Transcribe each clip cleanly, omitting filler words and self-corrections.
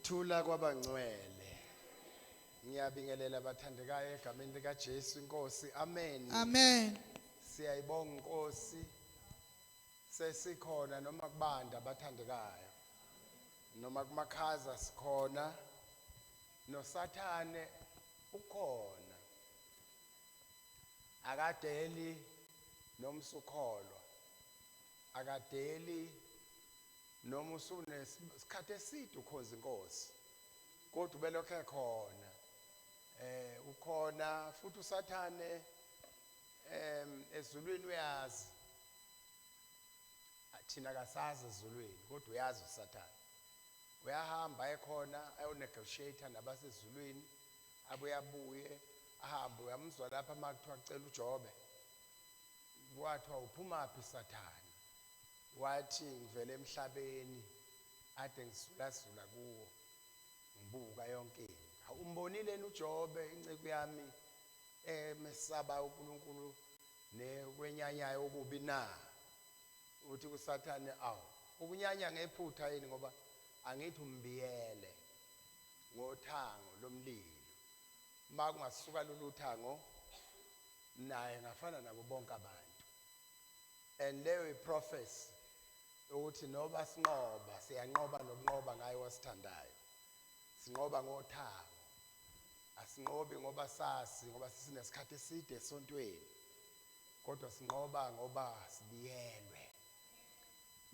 Ukuthula kwabangcwele. Ngiyabingelela bathandekayo egameni lika Jesu inkosi. Amen. Amen. Siyayibonga inkosi. Sesikhona noma kubanda abathandekayo. Noma kumakhaza sikhona. NoSathane ukhona. Akadeli noma usukholwa. Akadeli noma usunesikhathi eside ukhonza inkosi. Kodwa ubelokhu ekhona. Ukhona futhi uSathane ezulwini uyazi. Thina kasazi ezulwini kodwa uyazi uSathane. Uyahamba ekhona ayonegotiate nabasezulwini abuye abuye ahambe uyamzwa lapha makuthiwa kucela uJobe. Kwathiwa uphuma phi Sathane? Wathi ngivele emhlabeni ade ngisulazula kuwo ngibuka yonke into. Umbonile uJobe inceku yami emesaba uNkulunkulu nekwenyanyayo okubi na? Uthi kuSathane awu ukunyanya ngephutha yini ngoba angithi umbiyele ngothango lomlilo. Makungasuka lolu thango naye ngafana nabo bonke abantu. And leyo iprophecy ukuthi noba sinqoba siyanqoba nokunqoba ngaye wasithandayo. Sinqoba ngothango. Asinqobi ngoba sasi ngoba sinesikhathi eside esontweni. Kodwa sinqoba ngoba sibiyelwe.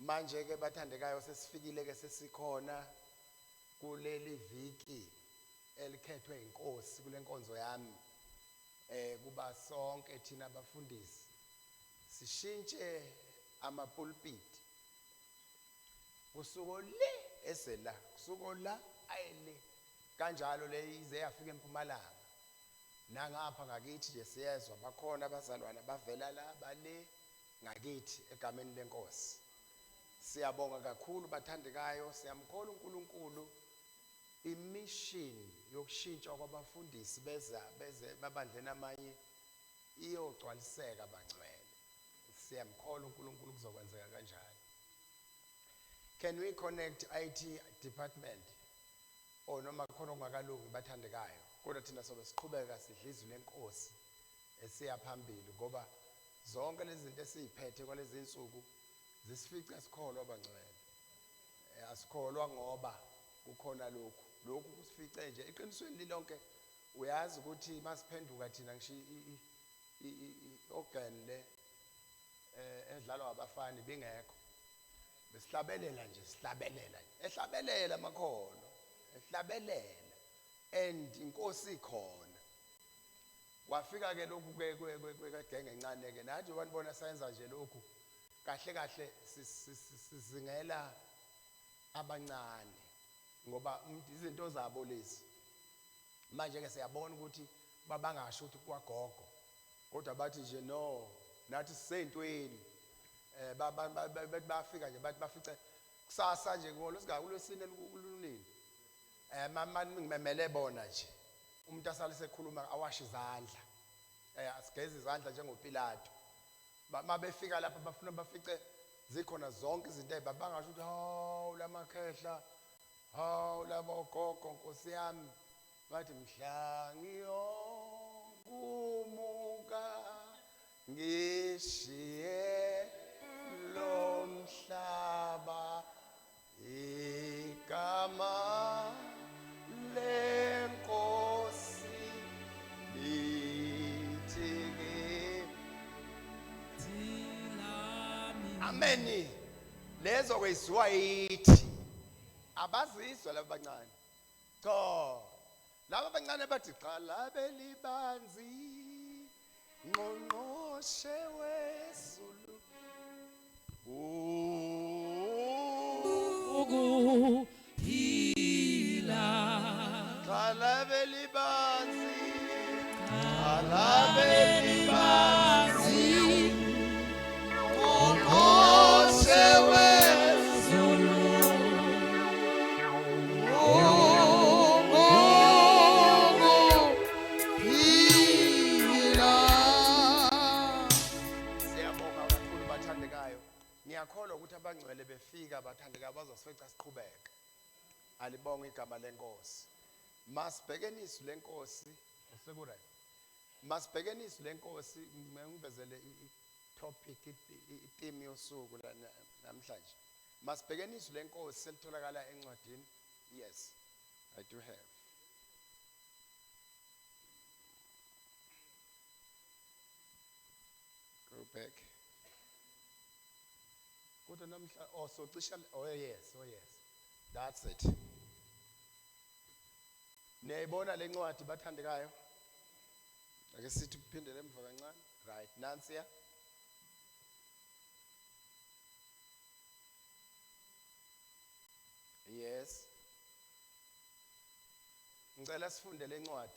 Manje ke bathandekayo sesifikile ke sesikhona kuleli viki elikhethwe inkosi kulenkonzo yami. Kuba sonke thina abafundisi sishintshe amapulpit. Kusuko le ezela, kusuko la ayele. Kanjalo le ize yafika eMpumalanga. Nangapha ngakithi nje siyezwa bakhona abazalwana bavela la bale ngakithi egameni lenkosi. Siyabonga kakhulu bathandekayo, siyamkhola uNkulunkulu. Imission yokushintshwa kwabafundisi beza beze babandleni amanye iyogcwaliseka bangcwele. Siyamkhola uNkulunkulu kuzokwenzeka kanjalo. Can we connect IT department? Or noma khona okungakalungi bathandekayo. Kodwa thina sobe siqhubeka sidla izwi lenkosi esiya phambili ngoba zonke lezi zinto esiziphethe kwalezi insuku zisifica sikholwa bangcwele. Asikholwa ngoba kukhona lokhu. Lokhu kusifice nje eqinisweni lilonke uyazi ukuthi masiphenduka thina ngisho i-organ le edlalwa abafana bingekho. Besihlabelela nje sihlabelela nje. Ehlabelela amakholwa, ehlabelela and inkosi ikhona. Kwafika ke lokhu ke kwegenge encane ke nathi wanibona sayenza nje lokhu kahle kahle sizingela abancane ngoba izinto zabo lezi. Manje ke siyabona ukuthi babangasho ukuthi kwagogo kodwa bathi nje no nathi sisentweni bafika nje bathi bafice kusasa nje ngolosika kulwesine lunini mama ngimemele bona nje umuntu asale sekhuluma awashe izandla asigeze izandla njengoPilato. Mabefika lapha bafuna bafice zikhona zonke izinto ezibangasho ukuthi hawu lamakhehla hawu labogogo nkosi yami bathi mhla ngiyokumuka ngishiye lo mhlaba igama lenkosi lithi Amen. Lezo kweziwa yithi abazizwa laba bancane. Cha laba bancane bathi qala belibanzi ngqongqoshe wezulu ukuphila qala belibanzi qala belibanzi ngqongqoshe wezulu Siyabonga kakhulu bathandekayo. Ngiyakholwa ukuthi abangcwele befika bathandekayo bazosifica siqhubeka. Alibonge igama lenkosi. Masibhekeni izwi lenkosi. Seku-right. Masibhekeni izwi lenkosi, ngivezele i-topic, i-theme yosuku namhlanje. Masibhekeni izwi lenkosi selitholakala encwadini. Yes, I do have. Go back. Kodwa namhla, oh, so cisha, oh yes, oh yes. That's it. Niyayibona le ncwadi, bathandekayo? Ake sithi kuphindele emva kancane. Right, nansiya. Yes. Ngicela sifunde le ncwadi.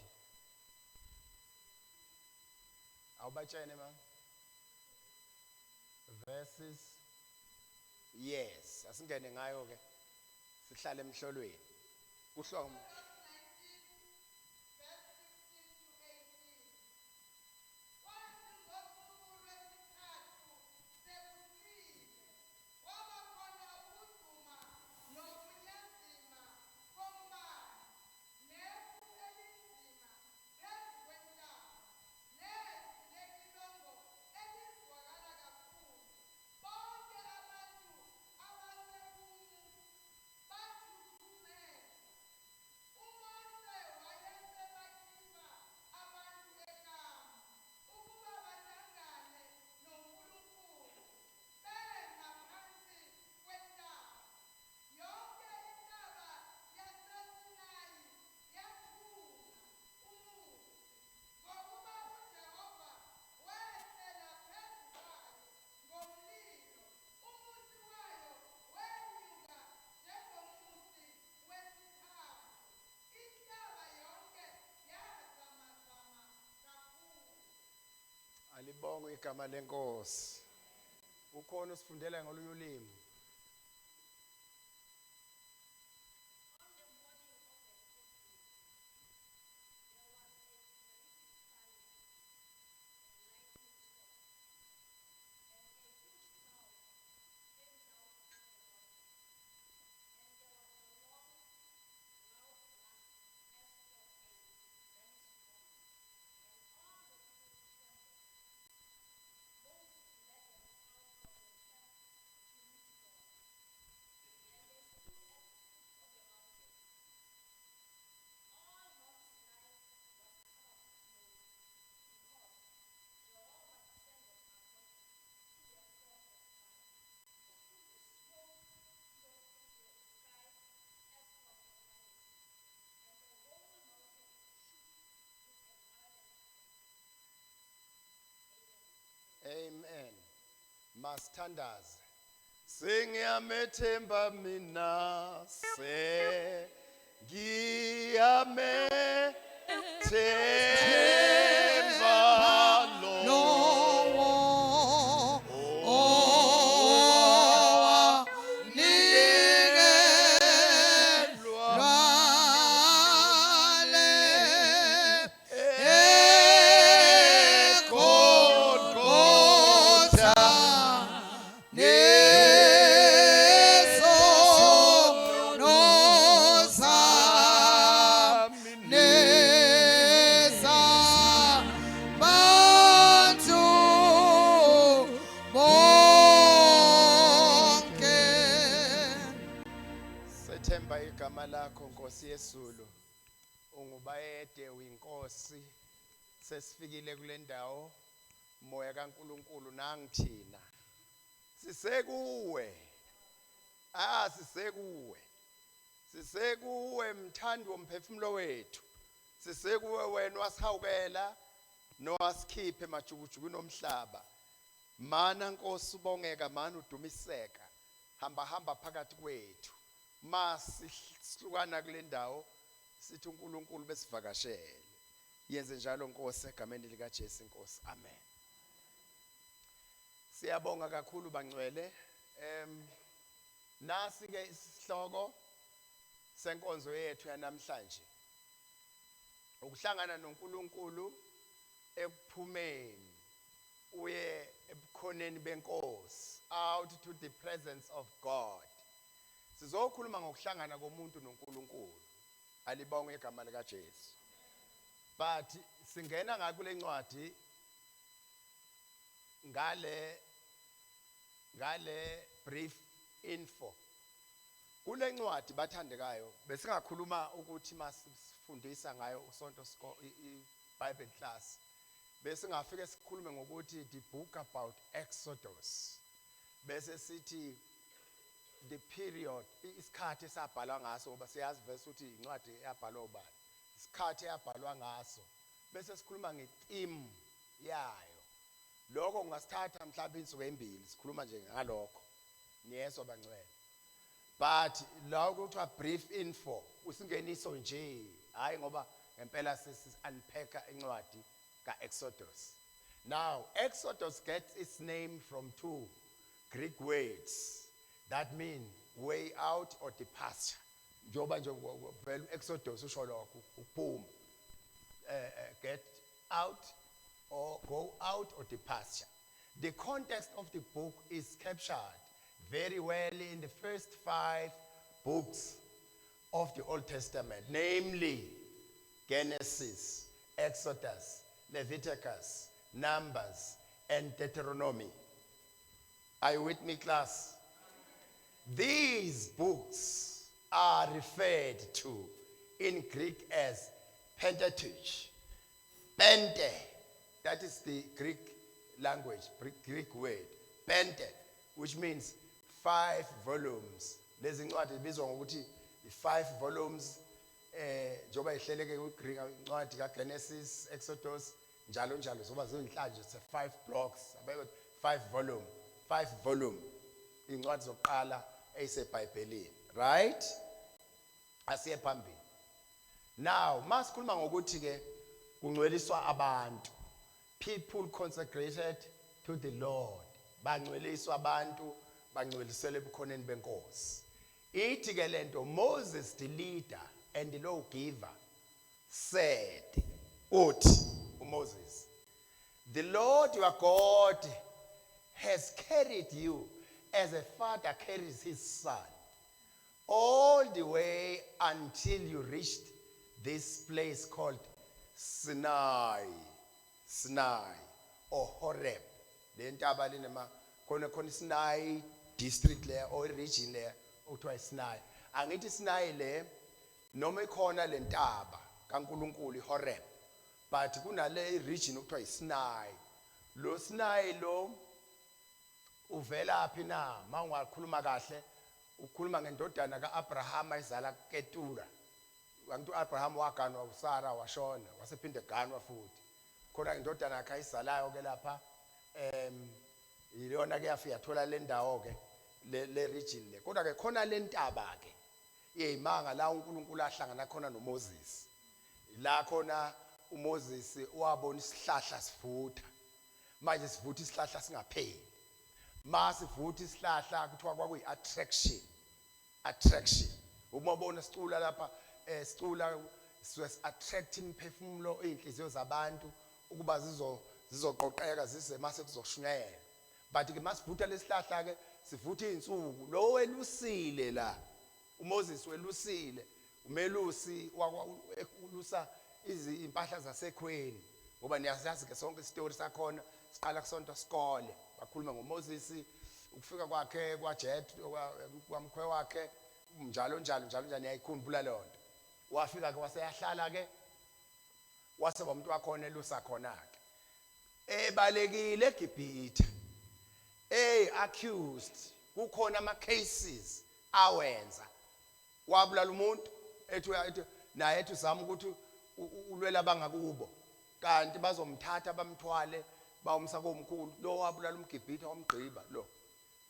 Awubatshene, mama. Verses. Yes, asingene ngayo ke. Sihlale emhlolweni. Kuhlwa. 19, verse 16 to 18. Kwathi ngosuku lwesithathu sekusile, kwaba khona ukuduma nokunyazima kombane, nefu elinzima phezu kwentaba, nezwi lecilongo elizwakala kakhulu. Bonke abantu abasekumu bathuthumela. UMose wayesebakhipha abantu ekamu ukuba bahlangane noNkulunkulu. Bema phansi kwentaba. Yonke intaba yaseSinayi yathunqa umusi, ngokuba uJehova wehlela phezu kwayo ngomlilo, umusi wayo wenyuka njengomusi wesithando. Intaba yonke yazamazama kakhulu. Alibongwe igama lenkosi. Ukhona usifundela ngolunye ulimi? On the morning of the third day, there was a terrific thunder and lightning storm, and a huge cloud came down upon the mountain. And there was a long, loud blast as from a ram's horn, and all the people trembled. Moses led them out from the camp to meet God. And they stood at the foot of the mountain. All Mount Sinai was covered with smoke, because Jehovah descended upon it in a form of fire. The smoke clothed the sky as from a furnace, and the whole mountain shook with a violent quake. Amen. Amen. Masithandaze. Sengiyamethemba mina, se ngiyamethemba lo Lowo owanikelwa le eGolgotha nesono sami nesabantu bonke. Sethemba igama lakho, Nkosi yeZulu. Ungubayede, uyinkosi. Sesifikile kule ndawo, moya kaNkuluNkulu, nangithina. Sisekuwe. Ah, sisekuwe. Sisekuwe, mthandi womphefumulo wethu. Sisekuwe wena wasihawukela nowasikhiphe emajukujukwini omhlaba. Mana Nkosi ubongeka, mana udumiseka. Hamba hamba phakathi kwethu. Masihlukana kule ndawo sithi uNkulunkulu besivakashele. Yenze njalo Nkosi, egameni lika Jesu Nkosi. Amen. Siyabonga kakhulu, bangcwele. Nasi ke isihloko senkonzo yethu yanamhlanje. Ukuhlangana noNkulunkulu ekuphumeni uye ebukhoneni benkosi, out to the presence of God. Sizokhuluma ngokuhlangana komuntu noNkulunkulu. Alibongwe igama lika Jesu. But singena ngakule ncwadi ngale brief info. Kule ncwadi, bathandekayo, besingakhuluma ukuthi masifundisa ngayo usonto i-Bible class, besingafike sikhulume ngokuthi the book about Exodus, bese sithi the period, isikhathi esabhalwa ngaso, ngoba siyazi vese ukuthi incwadi eyabhalwa ubani, isikhathi eyabhalwa ngaso, bese sikhuluma ngetheme yayo. Lokho kungasithatha mhlawumbe insuku ezimbili sikhuluma nje ngalokho, niyezwa bangcwele? But la kuthiwa brief info, usingeniso nje, hayi ngoba ngempela sesi unpacka incwadi kaExodus. Now, Exodus gets its name from two Greek words that mean way out or departure. Njengoba nje vele Exodus usho lokho, ukuphuma, get out or go out or departure. The context of the book is captured very well in the first five books of the Old Testament, namely Genesis, Exodus, Leviticus, Numbers, and Deuteronomy. Are you with me, class? These books are referred to in Greek as Pentateuch. Pente, that is the Greek language, Greek word, pente, which means five volumes. Lezi ncwadi zibizwa ngokuthi i-five volumes, njengoba ihleleke ku-Greek, incwadi kaGenesis, Exodus, njalo njalo, zoba zinhlanje, it's a five blocks, abeke five volume, five volume. Incwadi zokuqala eyiseBhayibhelini, right? Asiye phambili. Now, masikhuluma ngokuthi ke kungcweliswa abantu, people consecrated to the Lord, bangcweliswa abantu, bangcweliselwe ebukhoneni benkosi. Ithi ke lento, Moses the leader and the lawgiver said, uthi uMoses, "The Lord your God has carried you as a father carries his son all the way until you reached this place called Sinai," Sinai or Horeb. Le ntaba linema khona khona Sinai district le or region le okuthiwa iSinai. Angithi Sinai le noma ikhona le ntaba kaNkuluNkulu iHoreb, but kunale region okuthiwa iSinai. Lo Sinai lo uvela phi na? Mawungakhuluma kahle, ukhuluma ngendodana kaAbraham ayizala Ketura. Angithi uAbraham waganwa uSara, washona, wasephinde eganwa futhi. Khona indodana yakhe ayizalayo ke lapha, iyona ke yafika yathola le ndawo ke, le region le. Kodwa ke khona le ntaba ke yeyimanga la uNkulunkulu ahlangana khona noMoses, la khona uMoses wabona isihlahla sivutha. Manje sivutha isihlahla singapheli. Masivutha isihlahla, kuthiwa kwakuyi attraction. Uma ubona sicula lapha, sicula sisuke attract imiphefumulo, inhliziyo zabantu ukuba zizoqoqeka zize mase kuzoshunyayelwa. But ke masivutha lesihlahla ke, sivutha izinsuku. Lo welusile la, uMoses welusile, umelusi ulusa izimpahla zasekhweni, ngoba niyasazi ke sonke isitori sakhona, siqala kusonto sikole, bakhuluma ngoMoses, ukufika kwakhe kwaJet, kwamkhwe wakhe, njalo njalo njalo njalo, niyayikhumbula leyo nto. Wafika ke waseyahlala ke, wase umuntu wakhona elusa khona ke, ebalekile eGibhithe, accused, kukhona ama cases awenza, wabulala umuntu, ethi naye ethi uzama ukuthi ulwela abangakubo, kanti bazomthatha bamthwale bawumsa komkhulu. Lo wabulala umGibhithe, wamgqiba lo,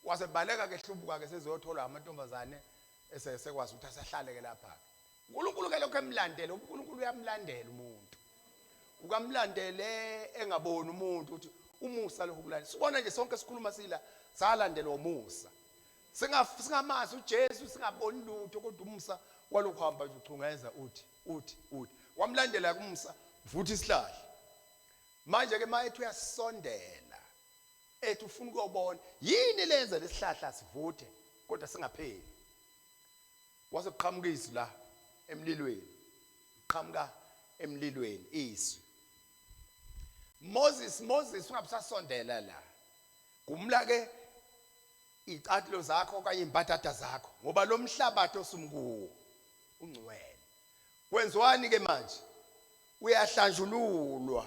wasebaleka ke, hlubuka ke, seziyotholwa amantombazane, esesekwazi ukuthi asahlale ke lapha. uNkulunkulu ke lokho emlandela, uNkulunkulu uyamlandela umuntu, ukamlandele engaboni umuntu ukuthi umusa lokhu kulandela. Sibona nje sonke sikhuluma sila, salandelwa umusa, singamazi uJesu, singaboni lutho, kodwa umusa walokhu hamba nje uchungeza, uthi wamlandela kumusa, vutha isihlahla. Manje ke mayethi uyasondela, ethi ufuna ukuyobona yini lenza lesihlahla sivuthe kodwa singapheli. Kwase kuqhamuka izwi la emlilweni. Qhamuka emlilweni izwi. Moses, Moses, ungabusasondela la. Gumla ke icathulo zakho okanye imbadada zakho ngoba lo mhlabathi osumkuwo ungcwele. Kwenziwani ke manje? Uyahlanjululwa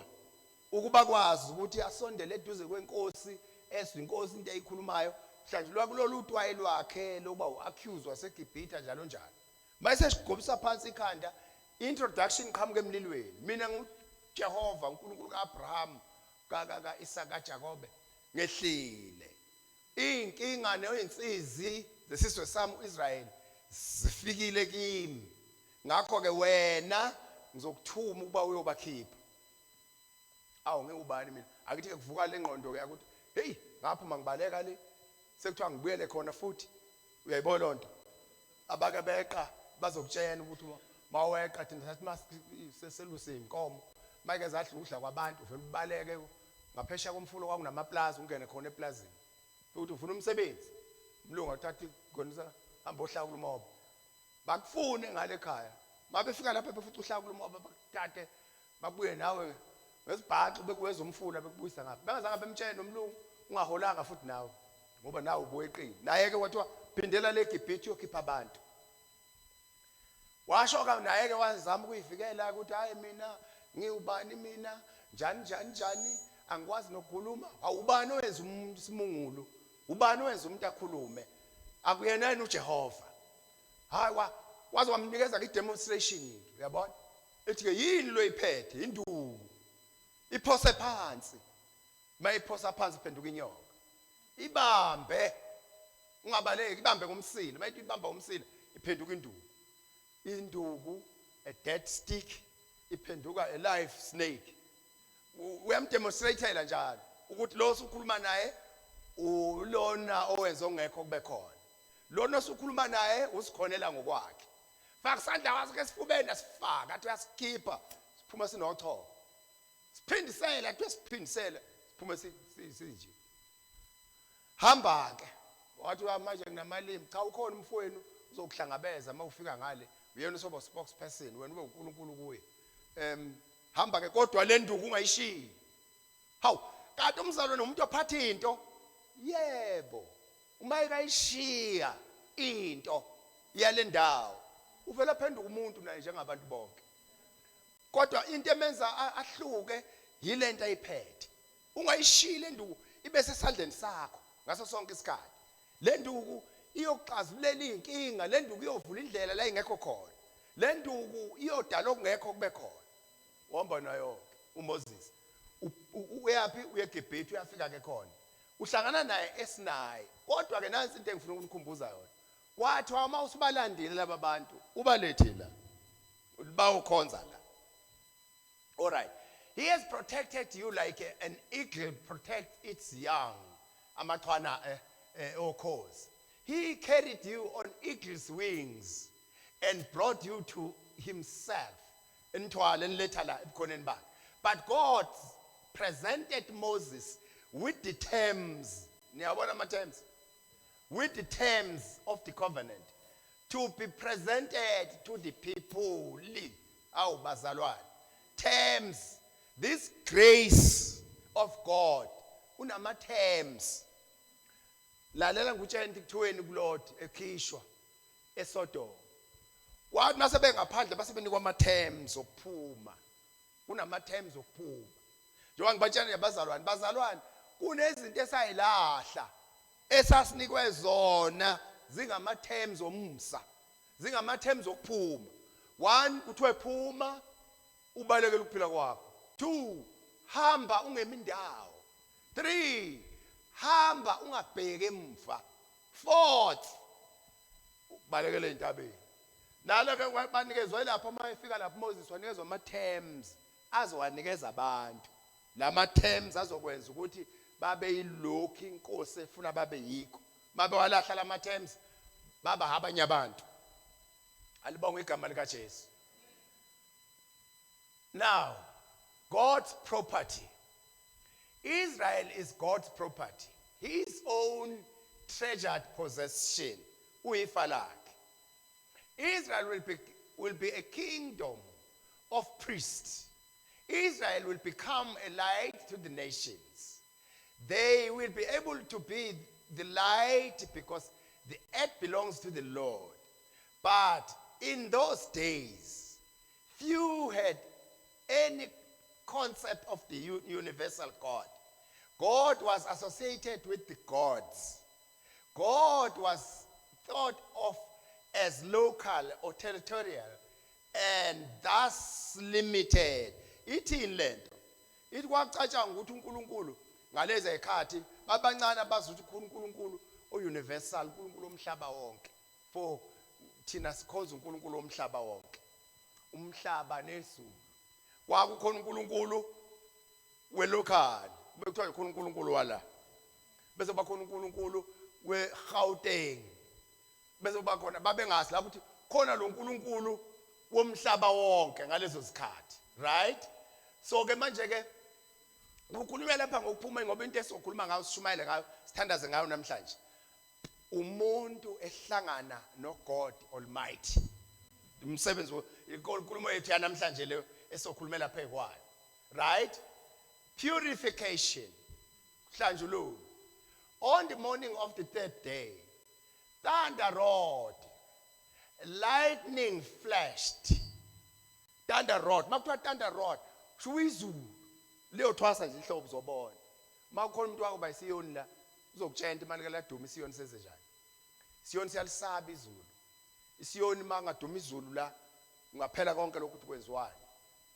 ukuba kwazi ukuthi asondele eduze kwenkosi, ezwe inkosi into ayikhulumayo. Hlanjululwa kulolu twayi lwakhe lokuba uaccused waseGibhithe njalo njalo. Mayese sigobisa phansi ikhanda, introduction qhamuka emlilweni. Mina nguJehova uNkulunkulu kaAbraham, kaIsaka, kaJakobe, ngehlile. Inkinga nezinsizi zesizwe sami uIsrael zifikile kimi. Ngakho ke wena ngizokuthuma ukuba uyobakhipha. Awu, ngiwubani mina? Akithi ke kuvuka le ngqondo ke ukuthi hey, ngaphuma ngibaleka le, sekuthiwa ngibuyele khona futhi. Uyayibona lonto? Abake beqa bazokutshela ukuthi maweqa, thina sathi maseluse inkomo, make zadla ukudla kwabantu, uvela ubaleke ngaphesheya komfulo, kwakunamaplaza, ungene khona eplazini ukuthi ufuna umsebenzi, umlungu athatha igonisa, hamba ohlakula umoba, bakufune ngale ekhaya. Mabefika lapha befuthi uhlakula umoba, bakuthathe babuye nawe ngesibhaxu, bekuweza umfula, bekubuyisa ngapha bengazange bemtshele nomlungu, ungaholanga futhi nawe ngoba nawe ubuyeqile. Naye ke kwathiwa phindela le Gibhithe uyokhipha abantu. Washo ka naye ke wazama ukuyivikela ukuthi hayi, mina ngiwubani mina, njani njani njani, angikwazi nokukhuluma. Awubani owenza umuntu isimungulu? Ubani owenza umuntu akhulume? Akuyena yini uJehova? Hayi, wa waze wamnikeza ke demonstration, uyabona, ethi ke yini lo iphethe induku, iphose phansi, mayiphosa phansi phenduka inyoka, ibambe, ungabaleki, ibambe ngomsila, mayithi ibamba ngomsila iphenduka induku. Induku, a dead stick, iphenduka a live snake. Uyamdemonstratela njalo ukuthi lo osukhuluma naye ulona owenza ongekho kube khona, lona osukhuluma naye usikhonela ngokwakhe. Faka isandla wakhe esifubeni, asifaka, athi uyasikhipha, siphuma sinochoko, siphindisele, athi usiphindisele, siphume sinje. Hamba ke. Wathi manje nginamalimi. Cha, ukhona umfowenu uzokuhlangabeza uma ufika ngale, uyena usoba spokesperson, wena ube uNkulunkulu kuye. Hamba ke, kodwa le nduku ungayishiyi. Hawu, kanti umzalwane umuntu ophatha into? Yebo, uma ekayishiya into yale ndawo uvela phenduka umuntu naye njengabantu bonke, kodwa into emenza ahluke yilento ayiphethe. Ungayishiyi le nduku, ibe sesandleni sakho ngaso sonke isikhathi. Le nduku iyokuxazululela iy'nkinga, le nduku iyovula indlela la ingekho khona, le nduku iyodala okungekho kube khona. Uhamba nayo-ke uMoses. Uyaphi? Uye eGibhithe. Uyafika ke khona, uhlangana naye eSinayi. Kodwa ke nansi into engifuna ukunikhumbuza yona: kwathiwa uma usubalandile laba bantu, ubalethe la bawukhonza la. All right, he has protected you like an eagle protects its young, amachwana okhozi. He carried you on eagle's wings and brought you to himself. Enithwale niletha la ebukhoneni bakhe. But God presented Moses with the terms, niyabona ama terms, with the terms of the covenant to be presented to the people. Awu bazalwane, terms. This grace of God unama terms. Lalela ngikutshela into kuthiweni kuLot ekhishwa eSodom. Kwathi mase bengaphandle base benikwa ama terms okuphuma. Kunama terms okuphuma. Njengoba ngibatshela nje bazalwane, bazalwane, kunezinto esayilahla esasinikwe zona zingama terms omusa, zingama terms okuphuma. One, kuthiwe phuma ubalekele ukuphila kwakho. Two, hamba ungemi indawo. Three, hamba ungabheki emva. Fourth, ubalekele entabeni. Nalo ke banikezwe lapho, uma efika lapho Moses wanikezwa ama terms azowanikeza abantu. Lama terms azokwenza ukuthi babe yilokhu inkosi efuna babe yikho. Mabe walahla lama terms, baba abanye abantu. Alibonge igama lika Jesu. Now, God's property. Israel is God's property, his own treasured possession. Uyifa lakhe. Israel will be a kingdom of priests. Israel will become a light to the nations. They will be able to be the light because the earth belongs to the Lord. But in those days, few had any concept of the universal God. God was associated with the gods. God was thought of as local or territorial and thus limited. Ithini lento? Ithi kwacatshanga ukuthi uNkulunkulu ngalezi zikhathi babancane abazi ukuthi uNkulunkulu o-universal, uNkulunkulu omhlaba wonke. For thina sikhonza uNkulunkulu womhlaba wonke. Umhlaba nezulu. Kwakukhona uNkulunkulu we-local, bekuthiwa khona uNkulunkulu wala. Bese bakhona uNkulunkulu weGauteng. Bese bakhona babengazi lapho ukuthi khona lo nkulunkulu womhlaba wonke ngalezo zikhathi, right? So ke manje ke kukhulunywa lapha ngokuphuma, ngoba into esizokhuluma ngayo, sishumayele ngayo, sithandaze ngayo namhlanje, umuntu ehlangana noGod Almighty. Umsebenzi, inkulumo yethu yanamhlanje leyo esizokhulumela phezu kwayo, right? Purification, hlanjululo. On the morning of the third day, thunder roared, lightning flashed. Thunder roared, makuthiwa thunder roared, kusho izulu liyothwasa nje ihlobo. Uzobona makukhona umuntu wakho bayisiyoni la, uzokutshela into imali laduma isiyoni senze njani. Isiyoni siyalisaba izulu. Isiyoni mangaduma izulu la, ungaphela konke lokhu ukuthi kwenziwani.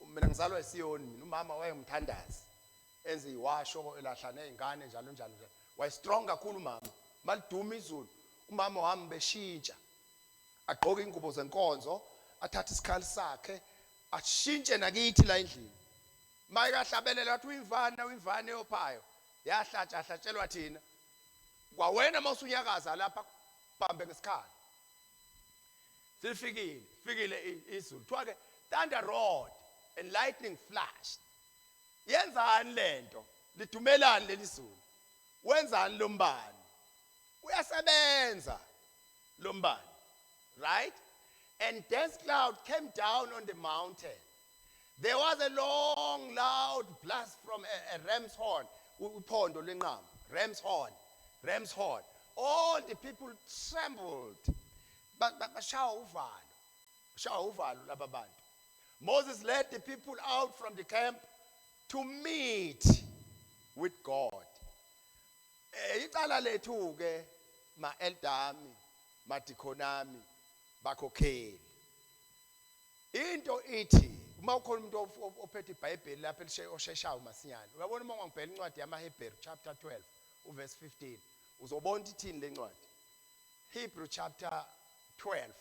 Mina ngizalwa isiyoni mina. Umama wayengumthandazi, enze iwasho, elahla nezingane, njalo njalo njalo. Waye strong kakhulu umama. Maliduma izulu, umama wami beshintsha, agqoke ingubo zenkonzo, athathe isikhali sakhe, ashintshe nakithi la endlini. Mayekahlabelela wathi, "Uyimvana, uyimvana eyophayo, yahlatsha hlatshelwa thina." Kwawena mawusunyakaza lapha, bambe ngesikhali. Sifikile, fikile izulu. Kuthiwa ke thunder roared and lightning flashed. Yenzani lento? Lidumelani leli zulu? Wenzani lo mbani? Uyasebenza lo mbani, right? And dense cloud came down on the mountain. There was a long loud blast from a ram's horn. Uphondo lwenqama, ram's horn, ram's horn. All the people trembled. Bashawa uvalo, bashawa uvalo laba bantu. Moses led the people out from the camp to meet with God. Icala lethu ke, ma eldami, madikhonami, bakhokheli, into ithi uma ukhona umuntu ophethe iBhayibheli lapha osheshayo masinyane, uyabona, uma ungangibhela incwadi yamaHebheru chapter 12 uverse 15, uzobona ukuthi ithini le ncwadi. Hebrew chapter 12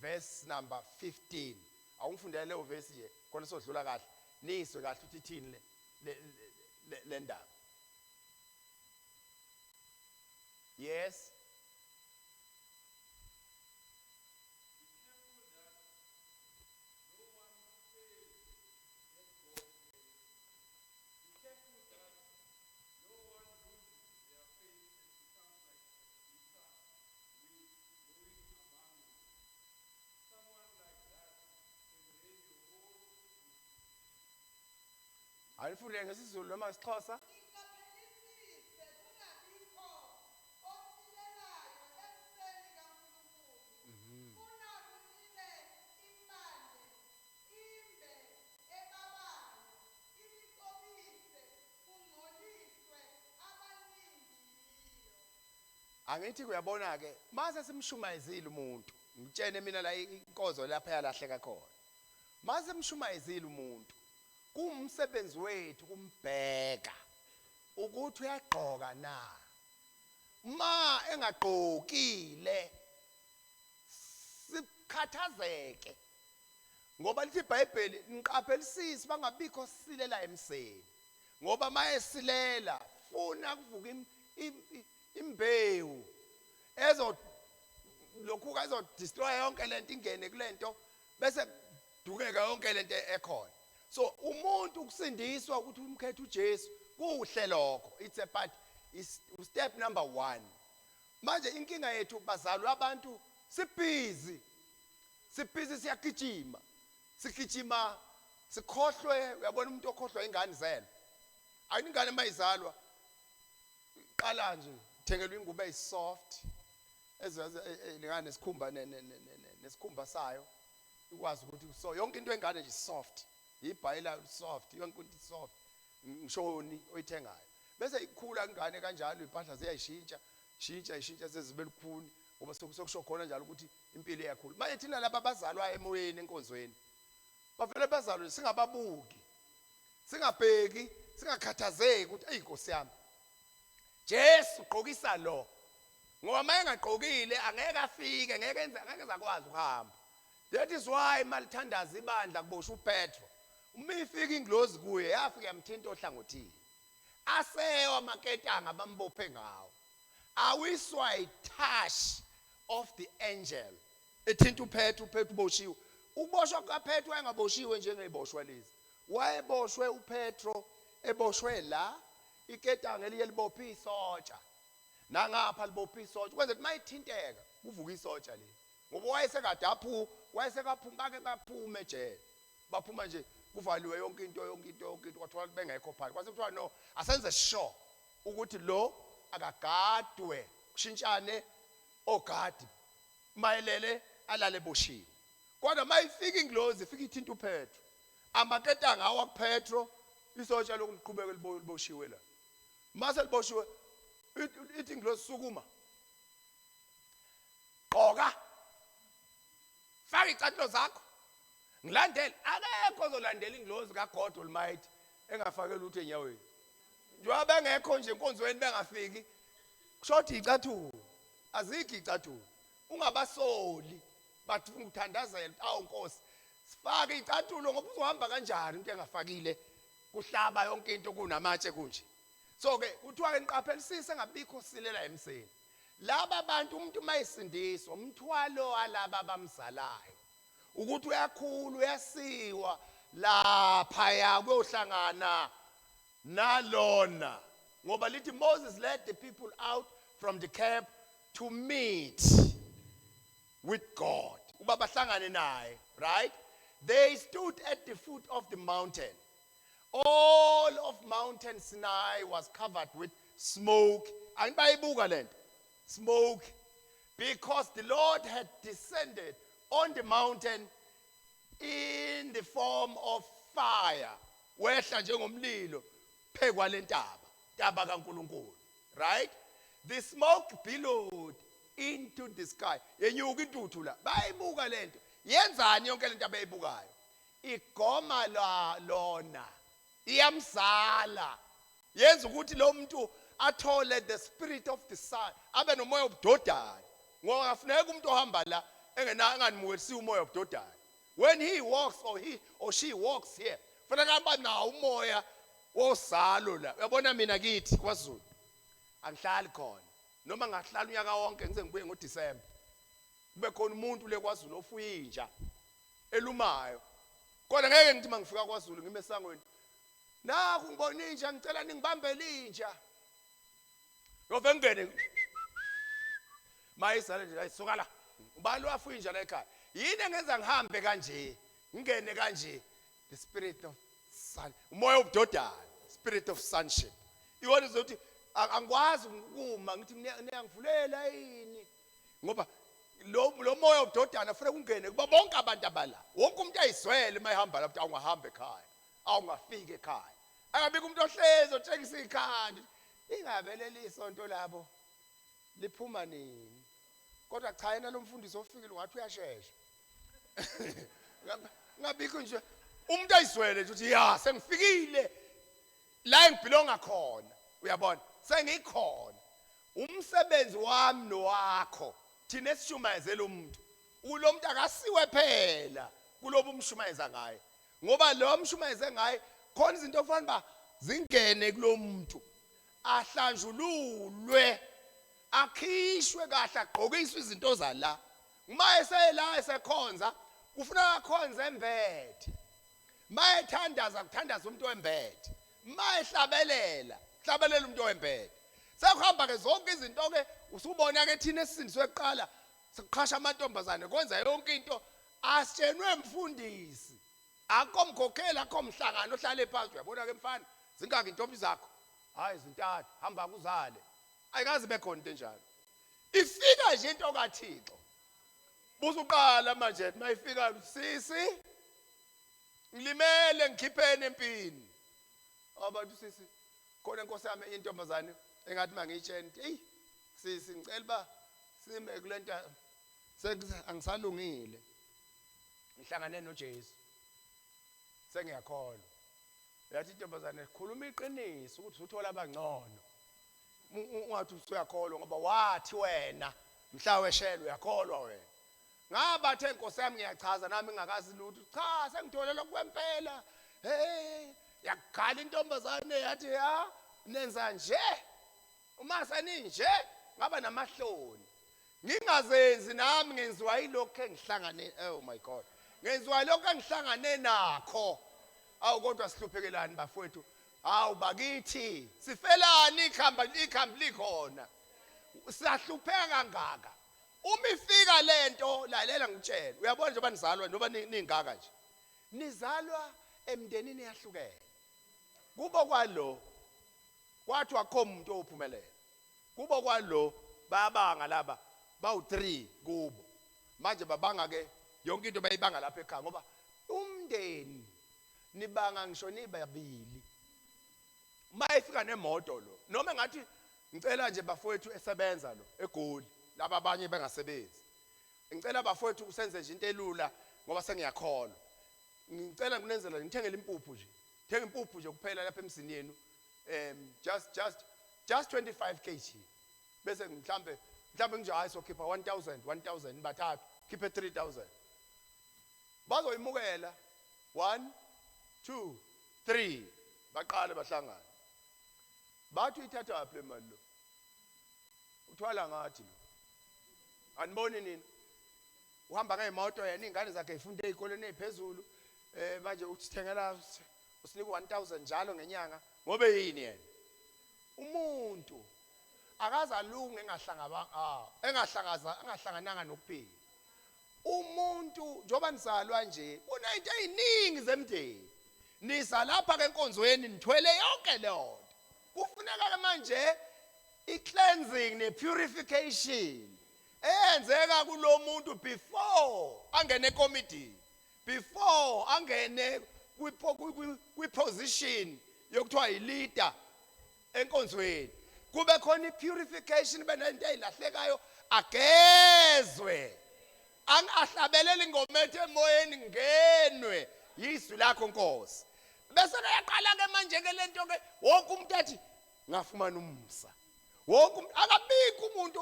verse number 15. Awungifundele leyo verse nje khona sodlula kahle, nizwe kahle ukuthi ithini le ndaba. Yes. Be careful that no one fails at God's grace. Be careful that no one loses their faith and becomes like bitter weed growing among you. Someone like that can ruin your whole existence. Awufundele ngesiZulu noma isiXhosa. Niqaphelisise kungabikho osilelayo emseni kaNkulunkulu. Funa kumile impande imbe ebabayo, inicobise, kungcoliswe abaningi yiyo. Angithi kuyabona ke, mase simshumayezile umuntu, ngitshene mina la inkonzo lapha yalahleka khona. Mase simshumayezile umuntu, kumsebenzi wethu kumbheka ukuthi uyagqoka na. Ma engagqokile, sikhathazeke, ngoba lithi iBhayibheli, niqaphelisise bangabikho silela emseni, ngoba mayesilela funa kuvuka imbewu ezo lokhu ezo destroy yonke lento, ingene kulento, bese dukeka yonke lento ekhona. So umuntu ukusindiswa ukuthi umkhethe uJesu, kuhle lokho, it's a but is step number 1. Manje inkinga yethu, bazalwa, abantu sibhizi. Sibhizi siyagijima. Sigijima sikhohlwe, uyabona umuntu okhohlwa ingane zelo. Ayini ingane mayizalwa qala nje thengelwa ingubo eyisoft ezilingana nesikhumba nesikhumba sayo ikwazi ukuthi so yonke into engane nje soft ibhayila soft yonke into soft ngishoni oyithengayo bese ikhula ingane kanjalo impahla ziyayishintsha shintsha ishintsha sezibe lukhuni ngoba sokusho khona njalo ukuthi impilo iyakhula manje thina laba abazalwa emoyeni enkonzweni bavele bazalwe singababuki singabheki singakhathazeki ukuthi eyi Nkosi yami Jesu gqokisa lo ngoba uma engagqokile angeke afike ngeke enze angeke zakwazi ukuhamba that is why malithandaza ibandla kuboshwa uPetro uma ifika ingilozi kuye yafika yamthinta ohlangothini asewa amaketanga bambophe ngawo awiswa i-touch of the angel ethinta uPetro uPetro uboshiwe ukuboshwa kukaPetro wayengaboshiwe njengeziboshwa lezi wayeboshwe uPetro eboshwe la iketanga eliye libophe isotsha nangapha libophe isotsha kwenze ukuthi mayithinteka kuvuka isotsha leli ngoba wayesekade aphu wayesekaphuma bake baphuma ejele baphuma nje kuvaliwe yonke into yonke into yonke into kwathiwa bengekho phakathi kwase kuthiwa no asenze sure ukuthi lo akagadwe kushintshane ogadi mayelele alale boshiwe kodwa mayifika ingilozi ifika ithinta uPetro amaketanga awa kuPetro isotsha lokuliqhubeka liboshiwe la mase liboshiwe ithi ingilozi sukuma gqoka faka icathulo zakho ngilandele akekho ozolandela ingilozi kaGod Almighty engafake lutho enyaweni njengoba bengekho nje enkonzweni bengafiki kushothi icathulo azikho icathulo ungabasoli bathi uthandazela awu Nkosi sifake icathulo ngoba uzohamba kanjani into engafakile kuhlaba yonke into kunamatshe kunje so ke kuthiwa ke niqaphelisise ngabikho silela emseni laba bantu umuntu mayisindiswa umthwalo walaba abamzalayo ukuthi uyakhula uyasiwa laphaya kuyohlangana nalona ngoba lithi Moses led the people out from the camp to meet with God uba bahlangane naye right they stood at the foot of the mountain all of mountain Sinai was covered with smoke angibayibuka lento smoke because the Lord had descended on the mountain in the form of fire wehla njengomlilo phekwa lentaba ntaba kaNkuluNkulu right the smoke billowed into the sky yenyuka intuthu la bayibuka lento yenzani yonke lento abayibukayo igoma la lona iyamzala yenza ukuthi lo muntu athole the spirit of the son abe nomoya obudodana ngoba kafuneka umuntu ohamba la engena enganimukelisi umoya obudodana when he walks or he or she walks here fanele abe nawo umoya wozalo la uyabona mina kithi kwaZulu angihlali khona noma ngahlala unyaka wonke ngize ngibuye ngoDecember kube khona umuntu le kwaZulu ofuya inja elumayo kodwa ngeke ngithi mangifika kwaZulu ngime esangweni nakhu ngibona inja ngicela ningibambele inja yove ngene mayizale nje ayisuka la ubani wafuya inja la ekhaya yini engenza ngihambe kanje ngingene kanje the spirit of son umoya obudodana spirit of sonship iwona uzothi angikwazi ukuma ngithi niyangivulela yini ngoba lo lo moya obudodana kufanele ungene kuba bonke abantu abala wonke umuntu ayizwele uma ehamba lapho awungahamba ekhaya awungafiki ekhaya angabikho umuntu ohlezi otshengisa ikhanda ingabe leli sonto labo liphuma nini kodwa cha yena lo mfundisi ofikile ungathi uyashesha ngabikho nje umuntu ayizwele nje ukuthi ya sengifikile la engibhilonga khona uyabona sengikhona umsebenzi wami nowakho thina esishumayezela umuntu ulo muntu akasiwe phela kulobu umshumayeza ngaye ngoba lo mshumayeze ngaye khona izinto ofanele ba zingene kulomuntu ahlanjululwe akhishwe kahle agqokiswe izinto zala uma esela esekhonza kufuna akhonze embethe uma ethandaza kuthandaza umuntu wembethe uma ehlabelela hlabelela umuntu wembethe sekuhamba ke zonke izinto ke usubona ke thina esisindiswe kuqala siqhasha amantombazane kwenza yonke into Asitshenwe mfundisi. Akho mkhokheli, akho mhlangano ohlale phansi uyabona ke mfana, zingaki intombi zakho? Hayi zintathu, hamba kuzale. Ayikaze bekhona into enjalo. Ifika nje into kaThixo. Busuqala manje mayifika sisi ngilimele ngikhipheni empini. Abantu sisi khona inkosi yami intombazane engathi mangiyitshena ukuthi eyi sisi ngicela uba sime kule nto angisalungile ngihlangane noJesu sengiyakholwa yathi intombazane khuluma iqiniso ukuthi uthola abangcono ungathi usuyakholwa ngoba wathi wena mhla weshelwe uyakholwa wena Ngabathe nkosi yami ngiyachaza nami ngingakazi lutho. Cha sengithole lokhu kwempela. Hey yakhala intombazane yathi ya nenza nje. Uma seninje ngaba namahloni. Ngingazenzi nami ngenziwa yilokhu engihlangane oh my God. Ngenziwa lokhu engihlangane nakho. Awu kodwa sihluphekelani bafowethu. Hawu bakithi sifelani ikhamba ikhambi likhona. Sahlupheka kangaka. Uma ifika lento lalela ngikutshele uyabona njengoba nizalwa njengoba ningaka nje nizalwa emndenini eyahlukene kubo kwalo kwathiwa akukho muntu owuphumelela kubo kwalo bayabanga laba bawu-3 kubo manje babanga ke yonke into bayibanga lapha ekhaya ngoba umndeni nibanga ngisho nibabili uma efika nemoto lo noma engathi ngicela nje bafowethu esebenza lo egoli laba abanye bengasebenzi ngicela bafowethu usenze nje into elula ngoba sengiyakholwa ngicela nginenzela ngithengele impuphu nje thenga impuphu nje kuphela lapha emzini yenu um just just just 25 kg bese mhlambe mhlambe nje hayi sokhipha 1000 1000 bathathu khiphe 3000 bazoyimukela 1 2 3 baqale bahlangane bathi uyithathaphi le mali lo uthwala ngathi lo aniboni nina uhamba ngemoto yena iy'ngane zakhe yifunde ey'koleni ey'phezulu um manje usithengela usinika u-1000 njalo ngenyanga ngobe yini yena umuntu akaze alunge engahlangabanga engahlangaza engahlangananga nokuphila Umuntu njengoba nizalwa nje kunento eziningi zemndeni. Niza lapha ke enkonzweni nithwele yonke leyo nto. Kufuneka ke manje i-cleansing ne-purification eyenzeka kulo muntu before angene ekomidini before angene kwi-position yokuthiwa yi-leader enkonzweni kube khona i-purification benento ezilahlekayo agezwe angahlabeleli ingoma ethi emoyeni ngenwe yizwi lakho nkosi bese kuyaqala ke manje ke lento ke wonke umuntu athi ngafumana umusa wonke umuntu akabikho umuntu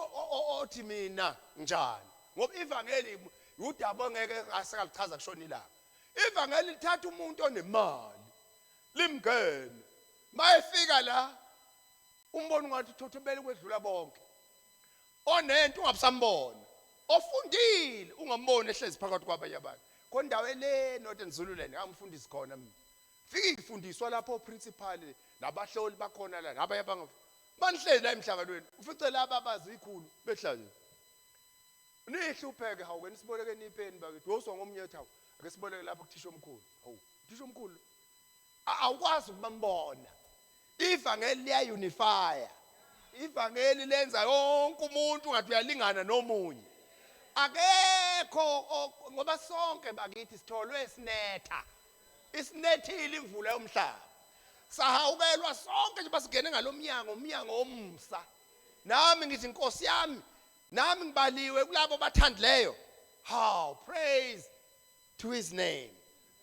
othi mina njani ngoba ivangeli udaba ongeke asekaluchaza kushona ilanga ivangeli lithatha umuntu onemali limngene mayefika la umbona ungathi uthothobele kwedlula bonke onento ungabusambona ofundile ungamboni ehlezi phakathi kwabanye abantu khona indawo ele Northern Zululand ngamfundisi khona mina fike ifundiswa lapho principal nabahloli bakhona la nabanye abanga banihleli la emhlanganweni ufice laba abazikhulu behlale nihlupheke hawu ke nisiboleke nipeni bakithi woswa ngomnye ethi hawu ake siboleke lapho kuthisha omkhulu hawu uthisha omkhulu Awukwazi ukubambona. Ivangeli liyaunifya. Ivangeli lenza yonke umuntu ngathi uyalingana nomunye. Akekho ngoba sonke bakithi sitholwe sinetha. Isinethile imvula yomhlaba. Sahawukelwa sonke nje basingene ngalomnyango, umnyango womsa. Nami ngithi Nkosi yami, nami ngibaliwe kulabo bathandileyo. How praise to his name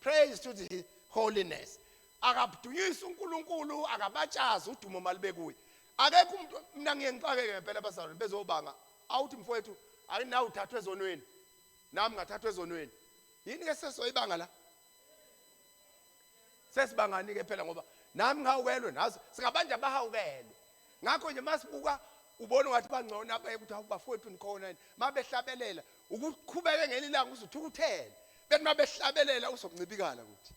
praise to the holiness akadunyiswe uNkulunkulu akabatshazi udumo malube kuye akekho umuntu mina ngiye ngixakeke ngempela abazalwane bezobanga awuthi mfowethu ayinawe uthathwe ezonweni nami ngathathwa ezonweni yini ke sesoyibanga la sesibangani ke phela ngoba nami ngihawukelwe nazo singabanje abahawukelwe ngakho nje masibuka ubona ungathi bangcono abaye ukuthi hawu bafowethu nikhona yini mabehlabelela ukuqhubeke ngelilanga uzuthukuthele bethi mabehlabelela uzokuncibikala ukuthi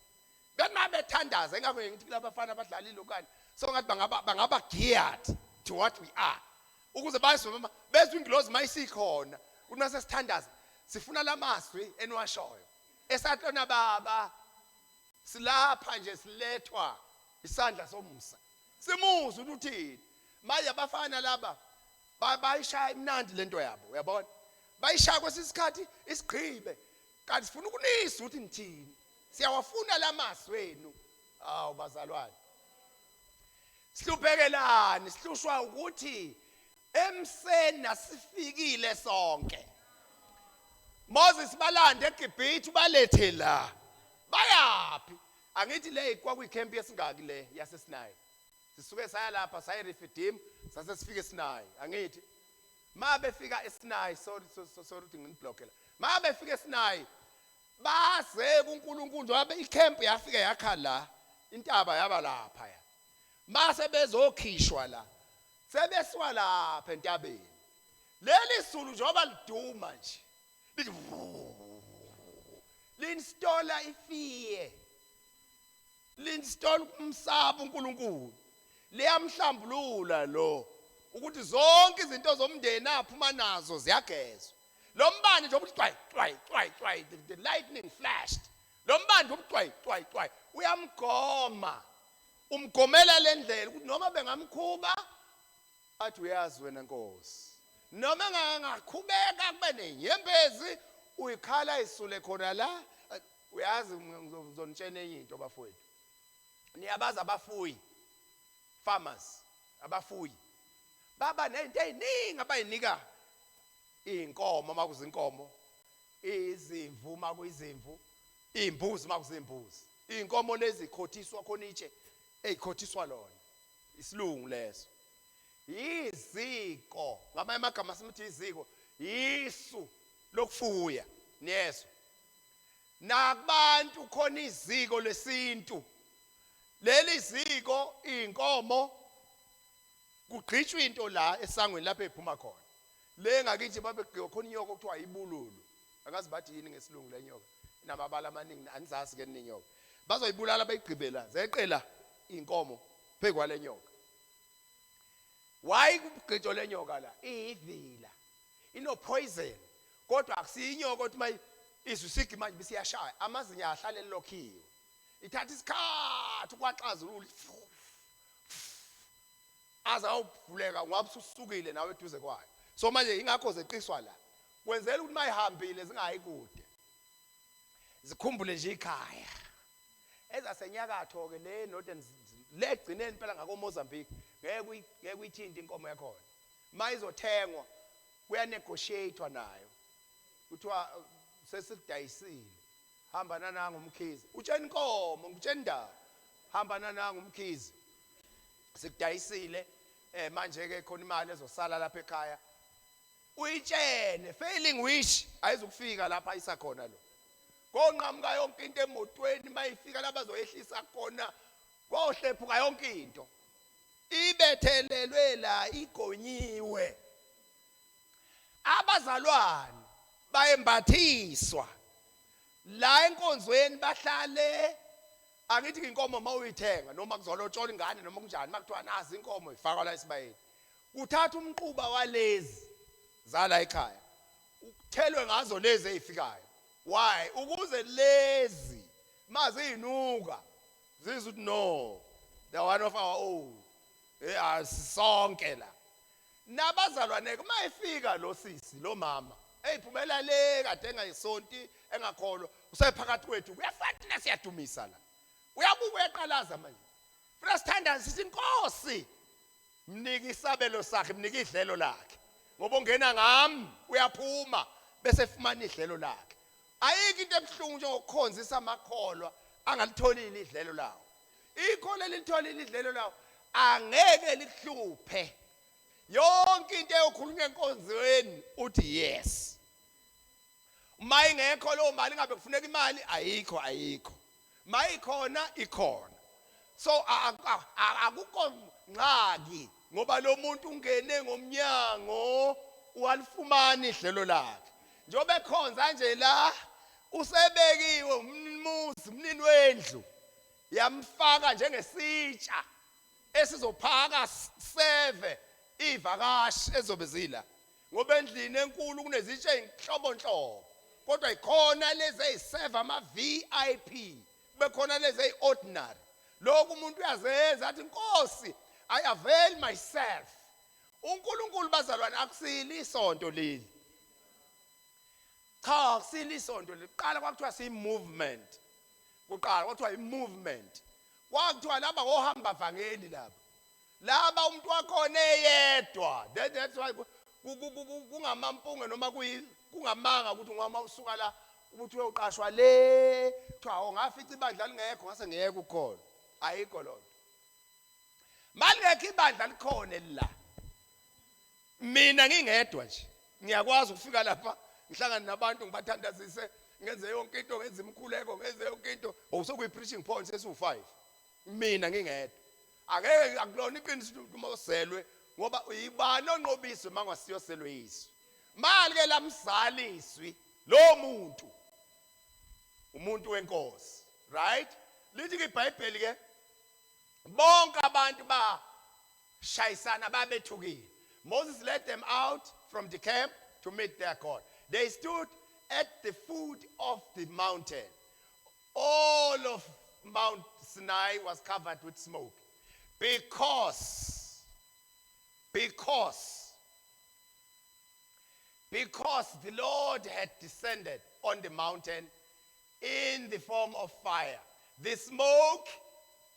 bethi mabethandaza ingakho ngithi kulabafana abadlala ilokani so ngathi bangaba bangaba geared to what we are ukuze bazwe mama bezwe ingilozi mayisikhona ukuthi masesithandaza sifuna lamazwi eniwashoyo. Esahlona baba silapha nje silethwa isandla somusa. Simuzwe ukuthi uthini. Manje abafana laba bayishaya imnandi lento yabo, uyabona? Bayishaya kwesisikhathi isigqibe. Kanti sifuna ukunizwa ukuthi nithini. Siyawafuna lamazwi enu. Awu bazalwane. Sihluphekelani? Sihlushwa ukuthi emseni asifikile sonke. Moses balande eGibhithe ubalethe la. Bayaphi? Angithi le kwakuyikhemp yesingaki le yaseSinayi. Sisuke saya lapha saya eRefidim sase sifike eSinayi. Angithi ma befika eSinayi sorry sorry ukuthi nginiblockela. Ma befika eSinayi Baze kuNkulunkulu njengoba icamp yafika yakha la, intaba yaba lapha ya. Mase bezokhishwa la. Sebesiwa lapha entabeni. Leli zulu njengoba liduma nje. Lithi linstola ifiye. Linstola ukumsaba uNkulunkulu. Liyamhlambulula lo ukuthi zonke izinto zomndeni aphuma nazo ziyagezwa. Lo mbane nje ubuthi cwayi cwayi cwayi cwayi the lightning flashed. Lo mbane nje ubuthi cwayi cwayi cwayi uyamgoma. Umgomela le ndlela ukuthi noma bengamkhuba athi uyazi wena Nkosi. Noma engakhubeka kube nenyembezi uyikhala isule khona la uyazi ngizonitshena enye into bafowethu. Niyabazi abafuyi farmers abafuyi baba nezinto eziningi abayinika izinkomo uma kuzinkomo izimvu uma kuyizimvu izimbuzi uma kuzimbuzi izinkomo lezi khothiswa khona itshe ezikhothiswa lona isilungu leso yiziko ngamanye amagama simuthi iziko yisu lokufuya niyezwa nakubantu khona iziko lesintu leli ziko inkomo kugqitshwa into la esangweni lapho ephuma khona le ngakithi babegqiwa khona inyoka okuthiwa ibululu akazi bathi yini ngesilungu le nyoka inamabala amaningi anizazi ke ninyoka bazoyibulala bayigqibe la zeqela inkomo phezu le nyoka why kugqitshwa le nyoka la iyivila ino poison kodwa akusiyinyoka ukuthi mayi izwi sigi manje bisiyashaya amazinyo ahlale elokhiwe ithatha isikhathi ukwaxazulula aze awuvuleka ngoba ususukile nawe eduze kwayo so manje ingakho zeqiswa la kwenzela ukuthi mayihambile zingayi kude zikhumbule nje ikhaya ezasenyakatho ke le northern le egcineni phela ngako Mozambique ngeke ngeke uyithinte inkomo yakhona mayizothengwa kuyanegotiatewa nayo kuthiwa sesikudayisile hamba nananga umkhize utshena inkomo ngikutshena indaba hamba nananga umkhize sikudayisile eh manje ke khona imali ezosala lapha ekhaya uyitshene failing wish ayizukufika lapha ayisakhona lo konqamuka yonke into emotweni mayifika lapha bazoyehlisa khona kohlephuka yonke into ibethelelwe la igonyiwe abazalwane bayembathiswa la enkonzweni bahlale angithi inkomo uma uyithenga noma kuzolotshola ingane noma kunjani makuthiwa nazi inkomo ifakwa la esibayeni kuthatha umquba walezi zala ekhaya ukuthelwe ngazo lezi ezifikayo why ukuze lezi maziyinuka zizwe ukuthi no the one of our own eh sonke la Nabazalwane uma efika lo sisi lo mama eyiphumela le kade engayisonti engakholwa usephakathi kwethu kuyafana siyadumisa la uyabuka uyaqalaza manje funa sithandaze sithi inkosi mnike isabelo sakhe mnike idlelo lakhe ngoba ungena ngami uyaphuma bese efumana idlelo lakhe ayikho into ebuhlungu njengokukhonzisa amakholwa angalitholile idlelo lawo Ikhola elitholile idlelo lawo angeke likuhluphe. Yonke into eyokhulunywa enkonzweni uthi yes. Uma ingekho leyo mali ngabe kufuneka imali ayikho ayikho. Mayikhona ikhona. So akukho ngxaki ngoba lo muntu ungene ngomnyango walifumana idlelo lakhe. Njengoba ekhonza nje la usebekiwe umnumuzi umnini wendlu. Yamfaka njengesitsha esizophaka seve ivakashi ezobe zila ngoba endlini enkulu kunezitsha ezinhlobonhlobo. Kodwa ikhona lezi eziserve ama VIP, kube khona lezi eziordinary. Lokhu umuntu uyazenza athi Nkosi, I avail myself. UNkulunkulu bazalwane akusili isonto leli. Cha, akusili isonto leli. Kuqala kwakuthiwa siyi movement. Kuqala kwakuthiwa i movement. Kwakuthiwa laba ohamba vangeli laba. Laba umuntu wakhona eyedwa. That's why kungamampunge noma kungamanga ukuthi ngoma usuka la ukuthi uyoqashwa le kuthiwa ongafica ibandla lingekho ngase ngiyeke ukhona. Ayikho lonto. Malingekho ibandla likhona la. Mina ngingedwa nje ngiyakwazi ukufika lapha ngihlangane nabantu ngibathandazise ngenze yonke into ngenze imikhuleko ngenze yonke into awusokuyi preaching point sesiwu5 mina ngingedwa angeke akulona iqiniso uma uselwe ngoba uyibani onqobiswe mangasiyoselwe izwi mali ke lamzali izwi lo muntu umuntu wenkosi right lithi ke iBhayibheli ke bonke abantu ba shayisana babethukile. Moses led them out from the camp to meet their God. They stood at the foot of the mountain. All of Mount Sinai was covered with smoke because the Lord had descended on the mountain in the form of fire. The smoke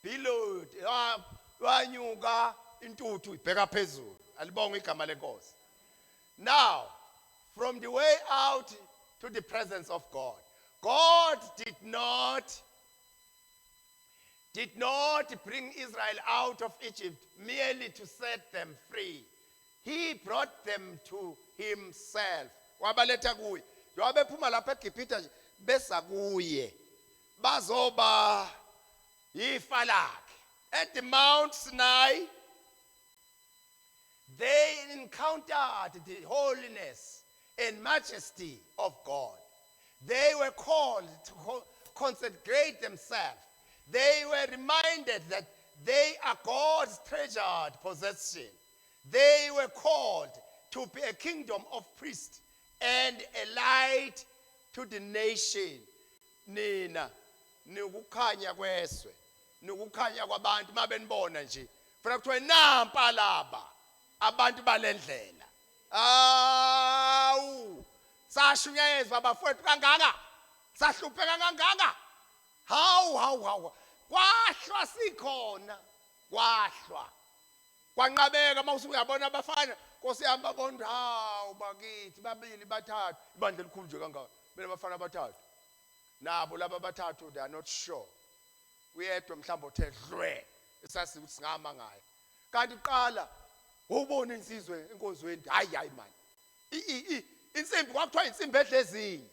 billowed, wanyuka intuthu ibheka phezulu. Alibonge igama lenkosi. Now, from the way out to the presence of God, God did not bring Israel out of Egypt merely to set them free. He brought them to himself. Wabaletha kuye. Njengoba bephuma lapha eGibhithe nje besa kuye. Bazoba ifa lakhe. At the Mount Sinai they encountered the holiness and majesty of God. They were called to consecrate themselves. They were reminded that they are God's treasured possession. They were called to be a kingdom of priests and a light to the nation. Nina nikukhanya kwezwe, nikukhanya kwabantu mabenibona nje. Funa kuthiwe nampa laba abantu balendlela. Awu, sashunyayezwa bafowethu kangaka, sahlupheka kangaka. Hawu hawu hawu, kwahlwa sikhona, kwahlwa kwanqabeka. Mawusuke uyabona abafana, Nkosi yami, babona, hawu bakithi, babili bathathu, ibandla elikhulu nje kangaka mina abafana abathathu nabo laba abathathu, they are not sure. Uyedwa mhlawumbe othe dlwe esasi ukuthi singama ngayo, kanti qala ubona insizwe enkonzweni. Hayi hayi man, insimbi kwakuthiwa insimbi edla ezinye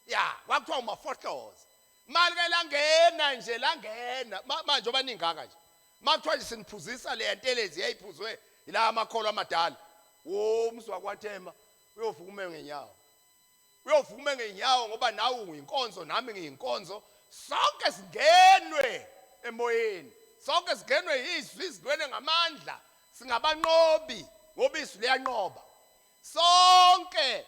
ya, kwakuthiwa umafohloza mali ke langena nje langena. Manje obaningaka nje makuthiwa nje siniphuzisa le ntelezi yayiphuzwe ila amakholwa amadala, wo umzwa kwathema uyovuka ume ngenyawo, uyovuka ume ngenyawo, ngoba nawe uyinkonzo nami ngiyinkonzo, sonke singenwe emoyeni, sonke singenwe izwi, singenwe ngamandla, singabanqobi ngoba izwi liyanqoba. Sonke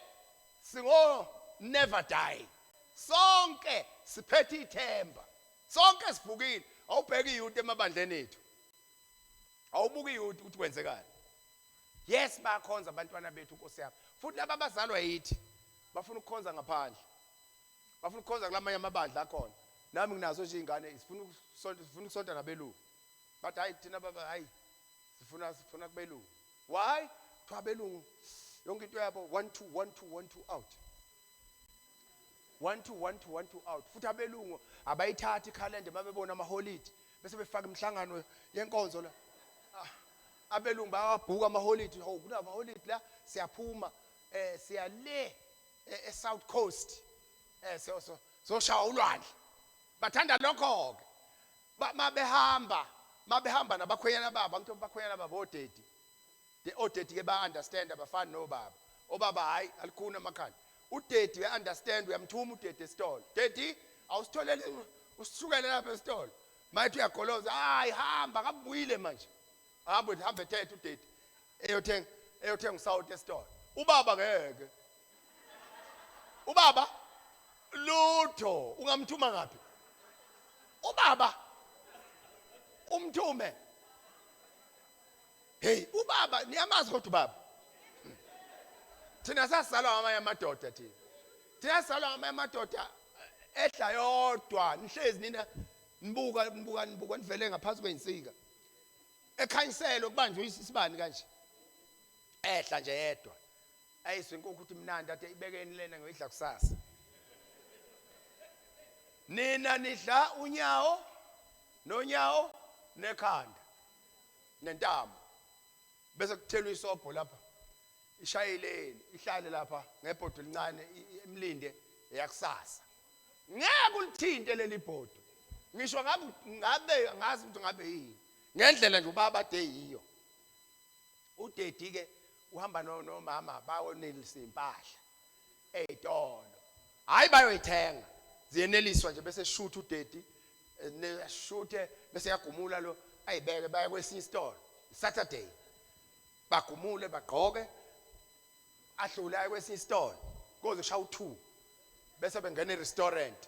singo never die, sonke siphethe ithemba, sonke sivukile. Awubheka iyouth emabandleni ethu, awubuka iyouth ukuthi kwenzekani. Yes, bayakhonza abantwana bethu, Nkosi yami, futhi laba abazalwa yithi bafuna ukukhonza ngaphandle, bafuna ukukhonza kulamanye amabandla akhona. Nami nginazo nje ingane sifuna ukusonta, sifuna ukusonta nabelungu, bathi hayi thina baba, hayi sifuna kubelungu. Why? Kuthiwa abelungu yonke into yabo 1 2 1 2 1 2 out, 1 2 1 2 1 2 out. Futhi abelungu abayithathi ikhalenda mabebona amaholidi bese befaka imihlangano yenkonzo la. Ah, abelungu bayawabhuka amaholidi. Hawu, kunamaholidi la, siyaphuma siya le e South Coast, so soshaya ulwandle. Bathanda lokho ke. Mabehamba nabakhwenyana babo, angithi abakhwenyana babo odaddy, the odaddy ke ba understand, abafani nobaba. Obaba hayi, alikhuna amakhanda. Udaddy uya understand, uyamthuma udaddy esitolo, "Daddy, awusitholele usisukele lapha esitolo." Mayithi uyagoloza, hayi hamba kabuyile manje, hamba hamba ethethe udaddy eyothenga usawuti esitolo. Ubaba ngeke, ubaba Lutho, ungamthuma ngaphi? Ubaba umthume. Hey, ubaba niyamazi kodwa ubaba. Thina sasalwa ngamanye amadoda thina. Thina sasalwa ngamanye amadoda ehla yodwa nihlezi nina nibuka nibuka nibuka nivele ngaphansi kwezinsika. Ekhanyiselwe kubanjwe isibani kanje. Ehla nje yedwa. Ayizwe inkukhu ukuthi imnandi ade ibekeni lena ngoyidla kusasa. Nina nidla unyawo nonyawo nekhanda nentamo. Bese kuthelwa isobho lapha. Ishayeleni ihlale lapha ngebhodo elincane imlinde eyakusasa. Ngeke ulithinte leli bhodo. Ngisho ngabe ngabe angazi ukuthi ngabe yini. Ngendlela nje ubaba ade yiyo. Udedi ke uhamba nomama bayonelisa impahla eyitolo. Hayi bayoyithenga. Ziyeneliswa nje bese shutha udedi neshuthe bese yagumula lo ayibeke baye kwesinye isitolo. Saturday. Bagumule bagqoke adlule aye kwesinye isitolo koze kushaya u2 bese bengena e-restaurant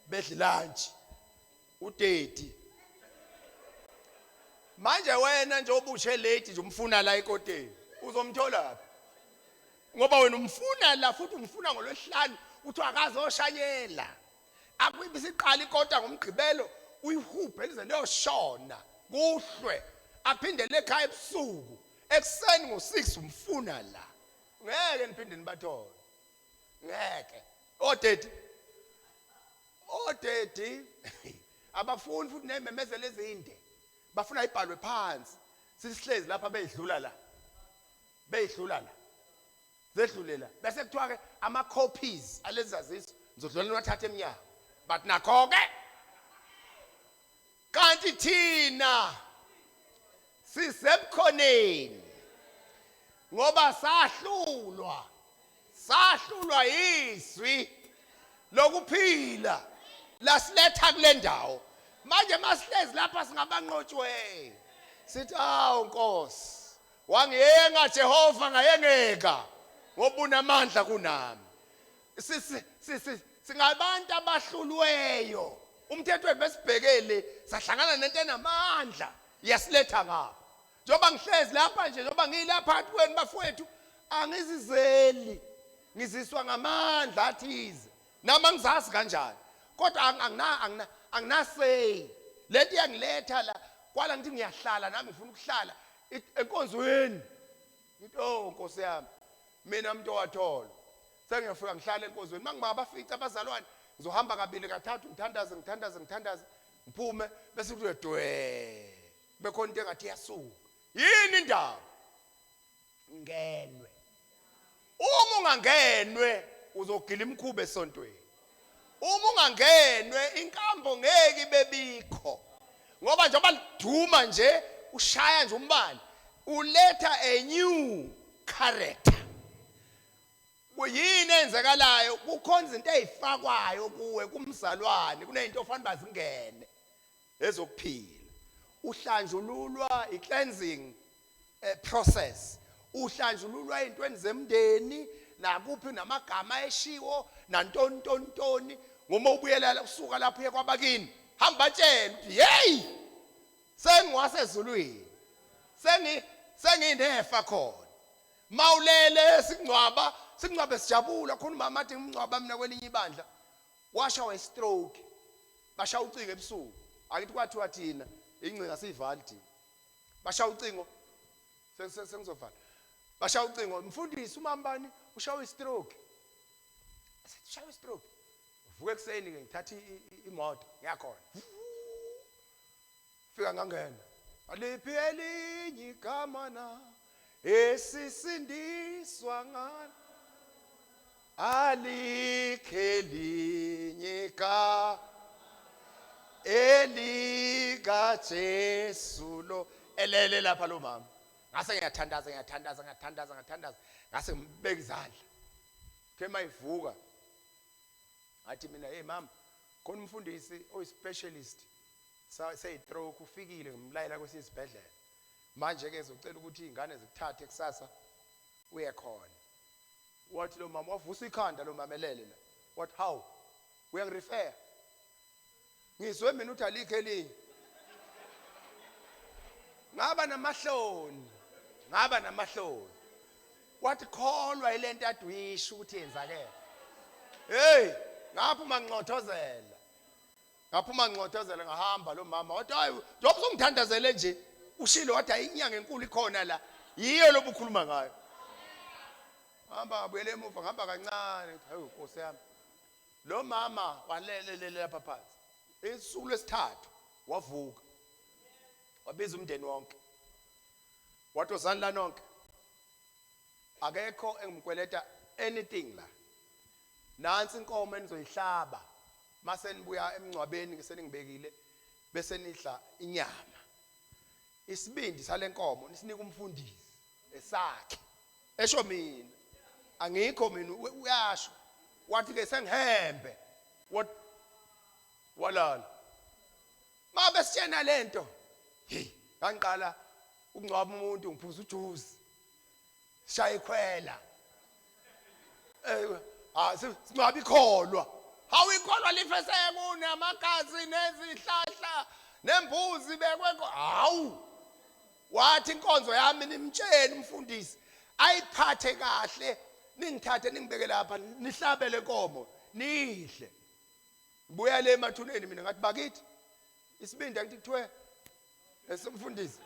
bedla lunch udedi manje wena nje obushe late nje umfuna la ekoteni uzomthola phi ngoba wena umfuna la futhi umfuna ngolwesihlanu uthi akazoshayela akuyibe isiqala ikota ngomgqibelo uyihubhe lize liyoshona kuhlwe aphindele ekhaya ebusuku ekuseni ngo-6 umfuna la ngeke niphinde nibathole ngeke odedi odedi abafuni futhi nememezelo ezinde bafuna ibhalwe phansi sisihlezi lapha beyidlula la beyidlula la zedlule la bese kuthiwa ke ama copies alezi zaziso ngizodlula niwathatha emnyango but nakho ke kanti thina sisebukhoneni ngoba sahlulwa sahlulwa izwi lokuphila lasiletha kule ndawo manje masihlezi lapha singabanqotshwe sithi awu nkosi wangiyenga Jehova ngayengeka ngoba unamandla kunami singabantu abahlulweyo umthetho wethu besibhekele sahlangana nento enamandla yasiletha ngapha njengoba ngihlezi lapha nje njengoba ngilapha phakathi kwenu bafowethu angizizeli ngiziswa ngamandla athize nami angizazi kanjani kodwa angina angina anginaseyi lento iyangiletha la kwala ngithi ngiyahlala nami ngifuna ukuhlala enkonzweni ngithi oh nkosi yami mina umuntu owathola sengiyofika ngihlale enkonzweni mangibabafica abazalwane ngizohamba kabili kathathu ngithandaze ngithandaze ngithandaze ngiphume bese kuthiwe dwe bekhona into engathi iyasuka yini indaba ngenwe uma ungangenwe uzogila imkhuba esontweni uma ungangenwe inkambo ngeke ibebikho ngoba njengoba liduma nje ushaya nje umbani uletha a new character kuyini enzekalayo kukhona izinto ezifakwayo kuwe kumzalwane kunezinto ofanele bazingene ezokuphila uhlanjululwa i-cleansing eh, process uhlanjululwa ezintweni zemndeni nakuphi namagama eshiwo nantoni ntoni ntoni ngoma ubuyela usuka lapho uye kwabakini hamba batshele ukuthi hey sengiwasezulwini sengi senginefa khona mawulele singcwaba singcwabe sijabula khona umama athi ngimngcwaba mina kwelinye ibandla washawa istroke bashaya ucingo ebusuku akithi kwathiwa thina ingcinga siyivali thina bashaya ucingo sengizovala bashaya ucingo mfundisi umambani ushawa istroke sithi ushawa istroke vuka ekuseni ke ngithatha imoto ngiyakhona fika ngangena aliphi elinye igama na esisindiswa ngalo alikho elinye igama elikaJesu lo elele lapha lo mama ngase ngiyathandaza ngiyathandaza ngiyathandaza ngiyathandaza ngase ngibeka izandla the mayivuka ngathi mina hey mama khona umfundisi oyi-specialist seyi-stroke ufikile ngimlayela kwesinye isibhedlela manje ke zocela ukuthi izingane zikuthathe kusasa uye khona wathi lo mama wavusa ikhanda lo mama elele la What how? Uyangirefer. Ngizwe mina uthi alikho elinye. Ngaba namahloni. Ngaba namahloni. Wathi kholwa ilento aduyisho ukuthi yenzakele. Hey, ngaphuma nginxothozela. Ngaphuma nginxothozela ngahamba lo mama wathi hayi njengoba usungithandazele nje ushilo wathi hayi inyanga enkulu ikhona la. Yiyo lobukhuluma ngayo. Hamba ngabuyela emuva ngihamba kancane ngithi hayi Nkosi yami. Lo mama walelele lapha phansi. Isuku lesithathu wavuka. Wabiza umndeni wonke. Wathi wozani la nonke. Akekho engimkweleta anything la. Nansi inkomo enizoyihlaba mase nibuya emngcwabeni ngiseningibekile bese nidla inyama. Isibindi salenkomo nisinika umfundisi esakhe. Esho mina. Angikho mina uyasho. Wathi ke sengihembe. What walala. Mabe sitshena lento. Hey, ngangiqala ukungcwaba umuntu ngiphuza ujuice. Shaya ikhwela. Eh, ah singcwaba ikholwa. Hawu ikholwa life sekunamagazi nezihlahla nembuzi bekwe hawu. Wathi inkonzo yami nimtshele umfundisi ayiphathe kahle ningithathe ningibeke lapha nihlabele inkomo nidle. Ngibuya le emathuneni mina ngathi bakithi isibindi angithi kuthiwe esomfundisi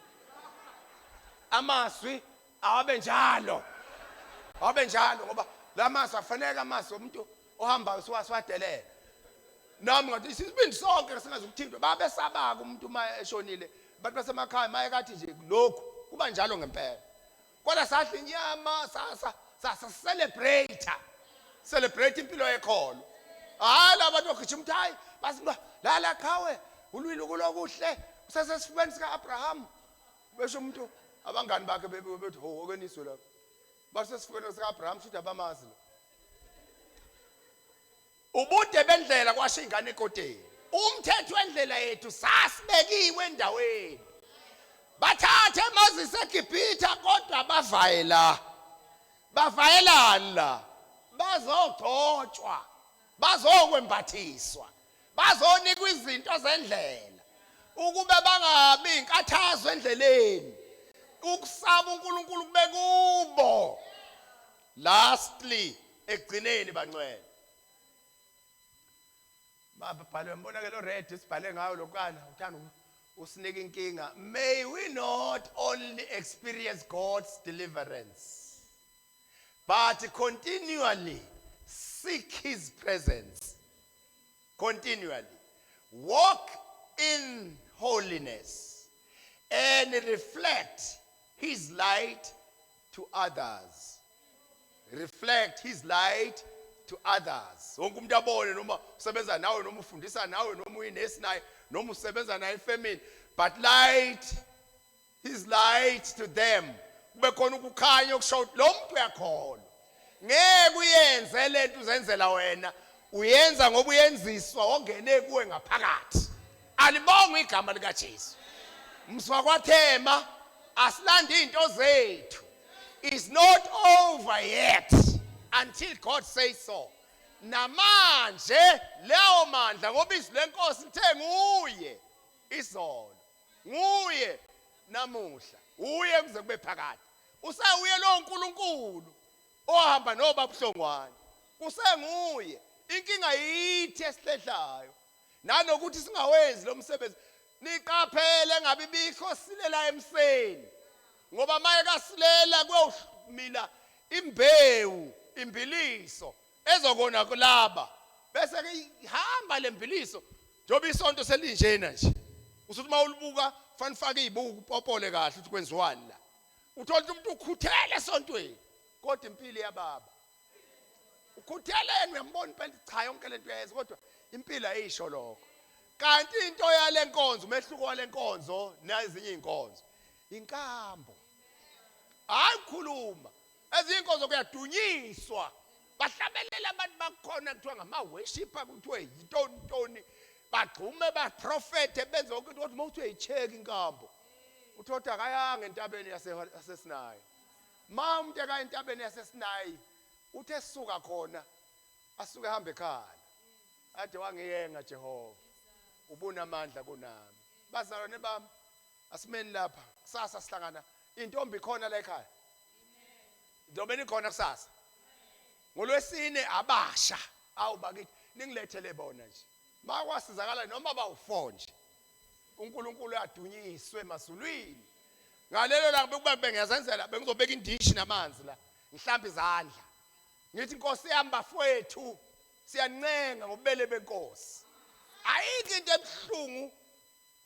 amazwi awabe njalo awabe njalo ngoba la mazwi afanele amazwi omuntu ohambayo siwadelela nami ngathi isibindi sonke singazukuthintwa babesabaka umuntu uma eshonile abantu basemakhaya maye kathi nje lokhu kuba njalo ngempela kodwa sadla inyama sasa sasa celebrate celebrate impilo yekholo hayi labantu bagijima ukuthi hayi basiba lala qhawe ulwile kulokuhle usasesifubeni sika-abrahamu besho umuntu abangani bakhe bethi ho okweniswe lapho basesifubeni sika-abrahamu shuthi abamazi lo Ubude bendlela kwasho ingane ekoteni. Umthetho wendlela yethu sasibekiwe endaweni. Bathathe Moses eGibhithe kodwa bavaye la. Bavayelani la? Bazogcotshwa, bazokwembathiswa, bazonikwa izinto zendlela ukube bangabi inkathazo endleleni. Ukusaba uNkulunkulu kube kubo. Lastly, ekugcineni bangcwele. Babhalwe mbona ke lo red sibhale ngayo lokana uthanda usinika inkinga. May we not only experience God's deliverance but continually seek his presence. Continually walk in holiness and reflect his light to others reflect his light to others wonke umuntu abone noma usebenza nawe noma ufundisa nawe noma uyinesi naye noma usebenza naye efemini but light his light to them kube khona ukukhanya okusho ukuthi lo muntu uyakholwa ngeke uyenze lento uzenzela wena uyenza ngoba uyenziswa ongene kuwe ngaphakathi alibongwe igama likaJesu mswakwathema asilande izinto zethu is not over yet until God says so namanje leyo mandla ngoba izwi lenkosi lithe nguye izolo nguye namuhla uye kuze kube phakade usewuye lowo nkulunkulu ohamba nobaba uHlongwane kusenguye inkinga yithi esihlehlayo nanokuthi singawenzi lo msebenzi niqaphele ngabe bikho silela emseni ngoba maye kasilela kuyomila imbewu imbiliso ezokona kulaba bese ke ihamba lembiliso njengoba isonto selinjena nje usuthi uma ulibuka fanele ufake izibuko upopole kahle ukuthi kwenziwani la Uthola ukuthi umuntu ukhuthele esontweni kodwa impilo iyababa. Ukhuthele yena uyambona impela cha yonke lento uyayenza kodwa impilo ayisho lokho. Kanti into yale nkonzo umehluko wale nkonzo nezinye izinkonzo inkambo. Hayi ukukhuluma. Ezinye inkonzo kuyadunyiswa. Bahlabelela abantu bakhona kuthiwa ngama-worshipper kuthiwe yintoni ntoni bagxume baprofethe benze yonke into kodwa uma uthi uyayi-check inkambo Uthi kodwa akayanga entabeni yaseSinayi. Ma umuntu ekaya entabeni yaseSinayi, uthi esuka khona Asuke ehambe ekhala. Ade wangiyenga Jehova. Ubunamandla kunami. Bazalwane bami, asimeni lapha. Kusasa sihlangana. Intombi khona la ekhaya. Njengoba nikhona kusasa. NgoLwesine abasha. Awu bakithi ningilethele bona nje. Makwasizakala noma bawu4 nje. uNkulunkulu adunyiswe emazulwini. Ngalelo langa bekuba bengiyazenzela bengizobeka indishi namanzi la. Ngihlambe izandla. Ngithi Nkosi yami bafowethu siyancenga ngobubele benkosi. Ayikho into ebuhlungu.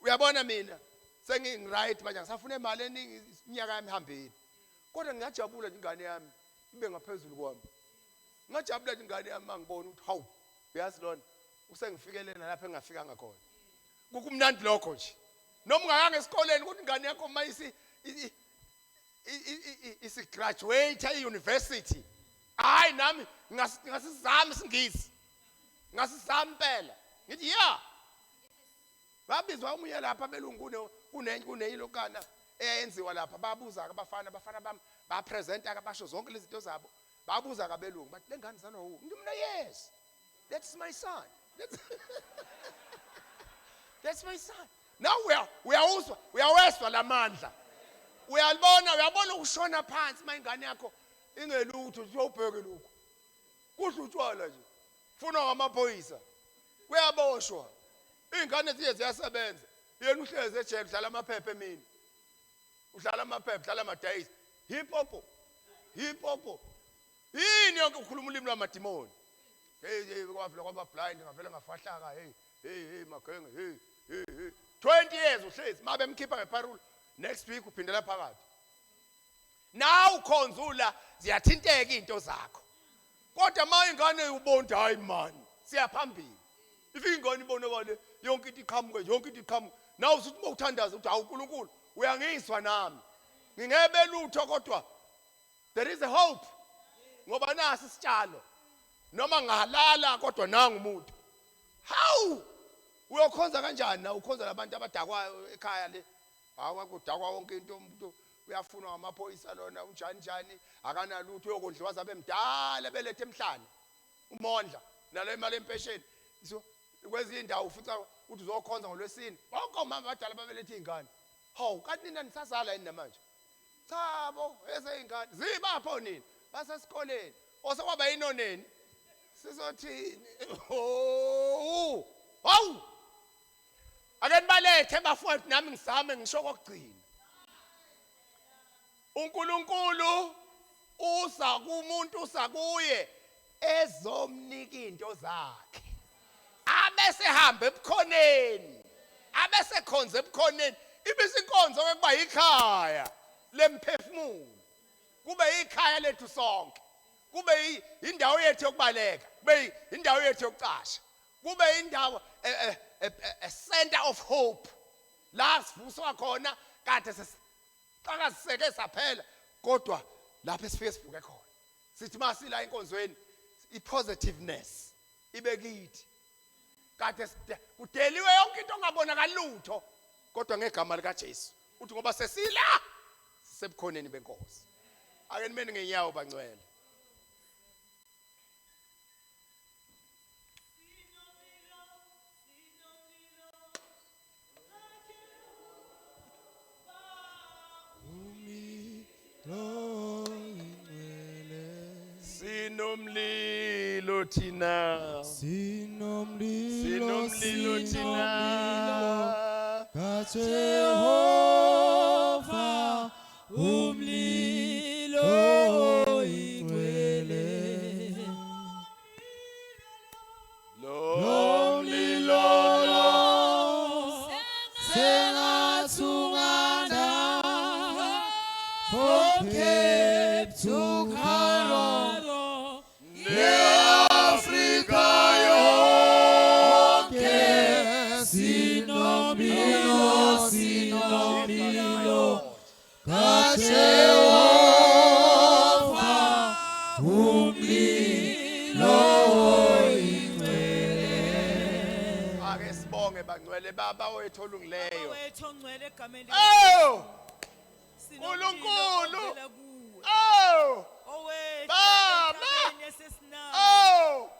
Uyabona mina sengingiright manje ngisafuna imali eningi iminyaka yami ihambile. Kodwa ngiyajabula nje ingane yami ibe ngaphezulu kwami. Ngajabula nje ingane yami mangibona ukuthi hawu uyazi lona usengifikele nalapho engafikanga khona. Kukumnandi lokho nje. Noma ungayanga esikoleni ukuthi ingane yakho mayisi isigraduate e-university. Hayi nami ngasizama isingisi. Ngasizama impela. Ngithi yeah. Babizwa omunye lapha abelungu kune kunenye lokana eyayenziwa lapha babuza abafana abafana bami bapresenta basho zonke lezi zinto zabo babuza kabelungu bathi lengane zalwa wu ngithi mina yes that's my son that's my son now uyawuzwa uyawezwa lamandla uyalibona uyabona ukushona phansi uma ingane yakho ingelutho uyobheke lokhu kudla utshwala nje funwa ngamaphoyisa kuyaboshwa iy'ngane ziye ziyasebenza yena uhlezi ejele udlala amaphepha emini udlala amaphepha udlala amadayisi hipopo hipopo yini yonke ukhuluma ulimi lwamadimoni hey hey kwavela kwaba blind ngavela ngafahlaka hey hey hey magenge hey hey hey 20 years uhlezi mabe emkhipha ngeparole next week uphindela phakathi nawe ukhonzula ziyathinteka izinto zakho kodwa uma ingane ubonda hayi man siyaphambili ifika ingane ibonakale yonke into iqhamuke yonke into iqhamuke nawe usuthi uma uthandaza uthi hawu uNkulunkulu uyangizwa nami ngingebe lutho kodwa there is a hope ngoba nasi isitshalo noma ngahalala kodwa nangu umuntu hawu uyokhonza kanjani na ukhonza labantu abadakwayo ekhaya le hawu akudakwa wonke into umuntu uyafunwa ngamaphoyisa lona unjani njani akanalutho uyokondliwa zabe mdala belethe emhlane umondla nale imali empesheni so kwezinye indawo ufica uthi uzokhonza ngolwesine bonke omama abadala babelethe iy'ngane hawu kanti nina nisazala yini namanje cha bo ezey'ngane zibapho nina basesikoleni osekwaba yinoneni sizothini oh hawu Ake nibalethe bafowethu nami ngizame ngisho kokugcina. uNkulunkulu uza kumuntu uza kuye ezomnika into zakhe. Abese hamba ebukhoneni. Abese khonza ebukhoneni. Ibisinkonzo ke kuba ikhaya lemphefumulo. Kube ikhaya lethu sonke. Kube indawo yethu yokubaleka. Kube indawo yethu yokucasha. Kube indawo a center of hope la sivuswa khona kade sesixakaziseke saphela kodwa lapho esifike sivuke khona sithi masila enkonzweni i-positiveness ibe kithi kade kudeliwe yonke into ongabonakali lutho kodwa ngegama likaJesu uthi ngoba sesila sisebukhoneni benkosi ake nimeni ngenyawo bangcwele. Sinomlilo thina Sinomlilo sinomlilo thina kaJehova umlilo oyingcwele lo mlilo lo sengathungana from Cape to Cairo neAfrika yonke sinomlilo sinomlilo kaJehova umlilo oyingcwele. Ake sibonge bangcwele baba wethu olungileyo. Wethu ongcwele egameni Oh! Sinomlilo Nkulunkulu! ovela kuwe. Oh! Owehla Baba! entabeni yaseSinayi. Oh!